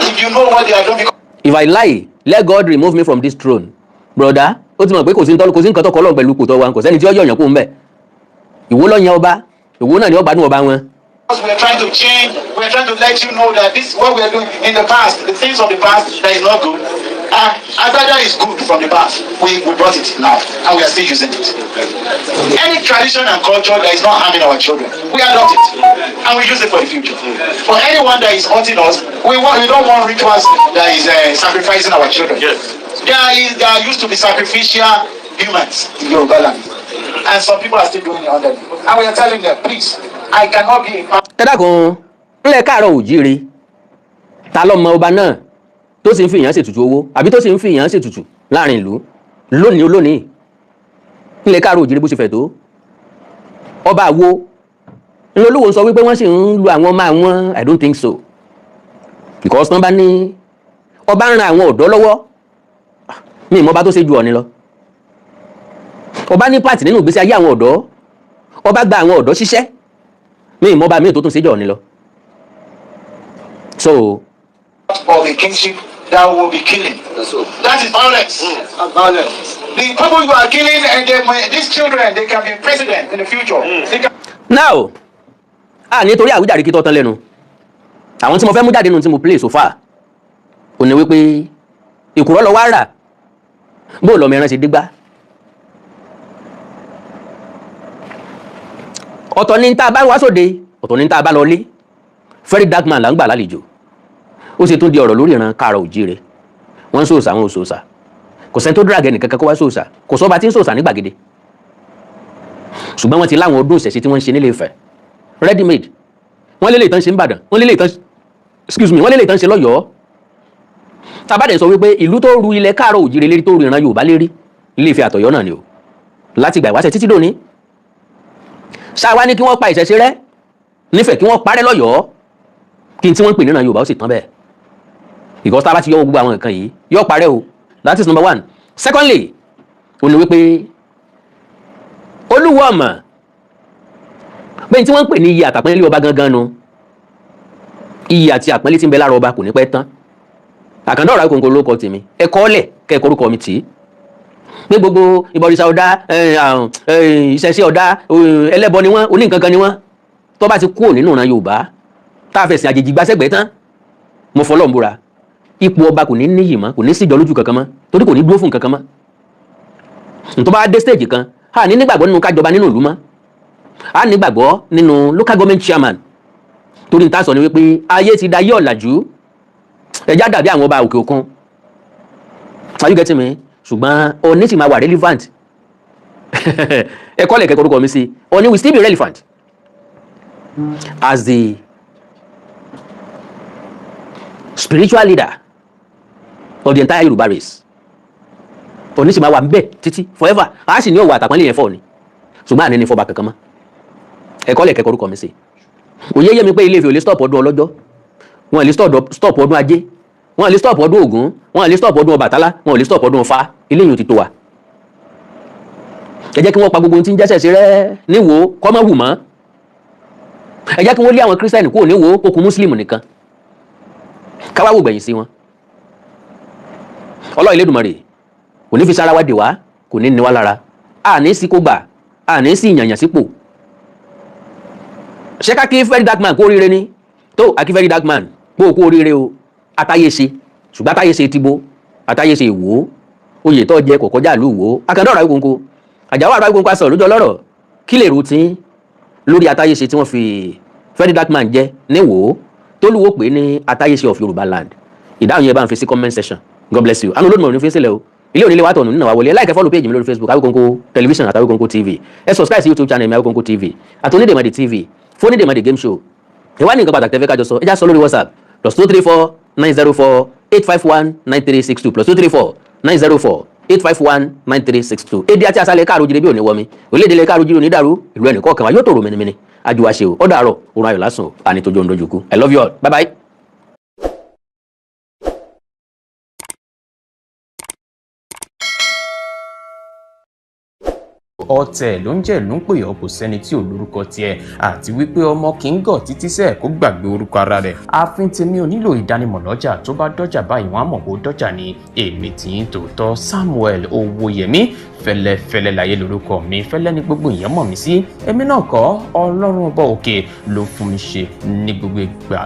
If you know what they are doing, because "If I lie, let God remove me from this throne." Broda, ó ti mọ̀ pé kò sí nǹkan tó kọ́ lọ́n pẹ̀lú kò tọ́ wa. Kò sẹ́ni tí ó yọ̀yàn kó ń bẹ̀. Ìwọ ló yan ọba, ìwọ náà ni ọba nù ọba wọn. We are trying to change, we are trying to let you know that this what we are doing in the past, the things of the past that is not good. Agbada is good from the past. We brought it now, and we are still using it. Any tradition and culture that is not harming our children, we adopt it, and we use it for the future. For anyone that is hurting us, we don't want rituals that is sacrificing our children. There used to be sacrificial humans in Yoruba land, and some people are still doing it under them. And we are telling them, please, I cannot be a part Ẹ dákun, ńlẹ̀ káàárọ̀ òjíire, ta ló mọ ọba náà tó sì ń fi èèyàn ṣètùtù owó, àbí tó sì ń fi èèyàn ṣètùtù láàrin ìlú lónìí olónìí, ńlẹ̀ káàárọ̀ òjíire bó ṣe fẹ̀ tó? Ọba àwo ńlọlọ́wọ́ ń sọ wípé wọ́n sì ń lu àwọn ọmọ àwọn? I don't think so, because wọ́n bá ní ọba ń ran àwọn ọ̀dọ́ lọ́wọ́, mi ìmọ̀ ọba tó ṣe ju Ọ̀ọ̀ni lọ. Ọba ní part nínú ìgbésí ayé àwọn ọ̀dọ́, ọba gba àwọn ọ̀dọ́ ṣiṣẹ́, mi ìmọ̀ ọba míì tó tún ṣe jù Ọ̀ọ̀ni lọ. So of a kingship that will be killing. That is violence. Violence. The people you are killing and they, these children, they can be president in the future. They can Now, a nítorí àwíjàre kí tó tán lẹ́nu àwọn tí mo fẹ́ mú jáde nínú tí mo play so far ò ní wípé ìkúrọ́ lọ wá rà bó lọ́mọ ẹran ṣe dégbà. Ọ̀tọ̀ ní tá a bá wá sóde, ọ̀tọ̀ ní tá a bá lọ lé. Very Dark Man là ń gbà lálejò, ó sì tún di ọ̀rọ̀ lórí ìran káàrọ̀ òjíire. Wọ́n ń sòòsà, àwọn òsòòsà, kò sẹ́ni tó drag ẹnìkankan kó wá sòòsà, kò sọ́ba tí ń sòòsà ní gbàgede, ṣùgbọ́n wọ́n ti láwọn ọdún ìṣẹ̀ṣe tí wọ́n ń ṣe nílé Ifẹ̀ ready made. Wọ́n lélẹ̀ ìtàn ṣe ń Ìbàdàn, wọ́n lélẹ̀ ìtàn, excuse me, wọ́n lélẹ̀ ìtàn ṣe lọ́yọ̀ọ́. Tàbádẹ̀ sọ wípé ìlú tó ru ilẹ̀ káàrọ̀ òjíire lérí, tó ru ìran Yorùbá lérí, Ilé Ifẹ̀ àtọ̀yọ́ náà ni o, láti ìgbà ìwáṣẹ̀ títí dòní. Ṣáwa ní kí wọ́n pa ìṣẹ̀ṣe rẹ́ nífẹ̀ẹ́, kí wọ́n parẹ́ lọ́yọ̀ọ́, kí n tí wọ́n ń pè nínú Yorùbá ó sì tán bẹ́ẹ̀, because tá a bá ti yọ gbogbo àwọn nǹkan yìí, yóò parẹ́ o. That is number one. Secondly, ó ní wípé Olúwo ọmọ pé tí wọ́n ń pè ní iyì àtàpọ́nlé ọba gangan nu, iyì àti àpọ́nlé tí ń bẹ lára ọba kò ní pẹ́ tán. Àkàndá ọ̀rọ̀ Àwíkòǹkò ló kọ tèmi. Ẹ kọ́ lẹ̀ kẹ́ ẹ kórúkọ mi tì í pé gbogbo ìbọ̀rìṣà ọ̀dà, ìṣẹ̀ṣe ọ̀dà, ẹlẹ́bọ ni wọ́n, oníǹkankan ni wọ́n. Tó bá ti kúrò nínú ìran Yorùbá tá a fẹ̀sìn àjèjì gbàsẹ́gbẹ̀ẹ́ tán, mo fọlọ́ ń búra, ipò ọba kò ní níyì mọ́, kò ní síjọ lójú kankan mọ́, torí kò ní dúró fún kankan mọ́. Tó bá dé stage kan, a ní nígbàgbọ́ nínú kájọba nínú ìlú mọ́, a nígbàgbọ́ nínú local government chairman, torí níta sọ ni wípé ayé ti da yé ọ̀làjú, ẹja dàbí àwọn ọba òkè òkun. Are you getting me? Ṣùgbọ́n Ọọ̀ni sì máa wà relevant. Ẹ̀kọ́ lẹ̀kẹ́ korúkọ mi sí, Ọọ̀ni will still be relevant as the spiritual leader of the entire Yorùbá race. Ọọ̀ni sì máa wà níbẹ̀ títí forever. A sì ní ọ̀wọ̀ àtàpọ́nlé yẹn fọ́ ni, ṣùgbọ́n àní ní fọba kankan mọ́. Ẹ̀kọ́ lẹ̀kẹ́ korúkọ mi sí. Òye yé mi pé Ilé Ifẹ̀ ò lè stop ọdún ọlọ́jọ́, wọn lè stop ọdún ajé, wọn lè stop ọdún Ògún, wọn lè stop ọdún Ọbàtálá, wọn lè stop ọdún Ọfà. Eléyìí ò ti tó wa. Ẹ jẹ́ kí wọ́n pa gbogbo ohun tí ń jẹ́sẹ̀ sí rẹ́ níwò kọ́ mọ́ wù mọ́. Ẹ jẹ́ kí wọ́n lé àwọn kírísítẹ́nì kúrò níwò, kó kù mùsùlùmí nìkan, káwá wò gbẹ̀yìn sí wọn. Ọlọ́run Elédùmarè kò ní fi sára wá dè wá, kò ní ní wá lára, àní sí kó gbà, àní sí ìyànyàn sípò. Ṣé ká kí Very Dark Man kó oríire ni? Tó akí Very Dark Man kó kó oríire o, àtàyè ṣe, ṣùgbọ́n àtàyè ṣe tìbo, àtàyè ṣe ìwò, oyè tó jẹ kò kọjá ìlú Ìwó. Akandá ọ̀rọ̀ Àwíkòǹkò, àjàwọ̀ ọ̀rọ̀ Àwíkòǹkò aṣọ lójú ọlọ́rọ̀. Kí lè rò tí lórí àtàyè ṣe tí wọ́n fi Very Dark Man jẹ níwò, tólúwo pé ní àtàyè ṣe of Yorùbá land? Ìdáhùn yẹn bá ń fi sí comment section. God bless you. Àánú Olódùmarè ní fi sílẹ̀ o. Ilé onílé wa tọ̀nù nínú wa wọlé. Ẹ like, follow page mi lórí Facebook, Awikonko Television àti Awikonko TV. Ẹ subscribe sí YouTube channel mi, Awikonko TV àti Onídèmọdè TV fún Onídèmọdè game show. Ẹ wá ní nǹkan pàtàkì tẹ́fẹ́ kájọ sọ, ẹ já sọ lórí WhatsApp, +234 904 851 9362, +234 904 851 9362. Èdè àti àṣàlẹ̀ káàró jíire bí òní wọmi, orílẹ̀-èdè ilẹ̀ káàró jíire òní dàrú, ìlú ẹnì kọ̀ọ̀kan wa yóò tòrò mìnìmìnì. Àjùwàṣe o, ó dàárọ̀, òrùn ayọ̀ lásùn àní tójú òun dojú kú. I love you all, bye bye. Ọ̀tẹ̀ ló ń jẹ́ ló ń pè ọ́, kò sẹ́ni tí ò lórúkọ tiẹ̀, àti wípé ọmọ kì í gọ̀ títí sẹ́ẹ̀ kó gbàgbé orúkọ ara rẹ̀. Ààfin tèmi ò nílò ìdánimọ̀ lọ́jà, tó bá dọ́jà báyìí wọ́n á mọ̀ kó dọ́jà ni. Èmi tì í tòótọ́, Samuel Owóyẹmí Fẹ́lẹ́fẹ́lẹ́ láyé lórúkọ mi. Fẹ́lẹ́ ní gbogbo èèyàn mọ̀ mí sí. Èmi náà kọ́, Ọlọ́run ọba òkè ló fún mi ṣe ní gbogbo ìgbà.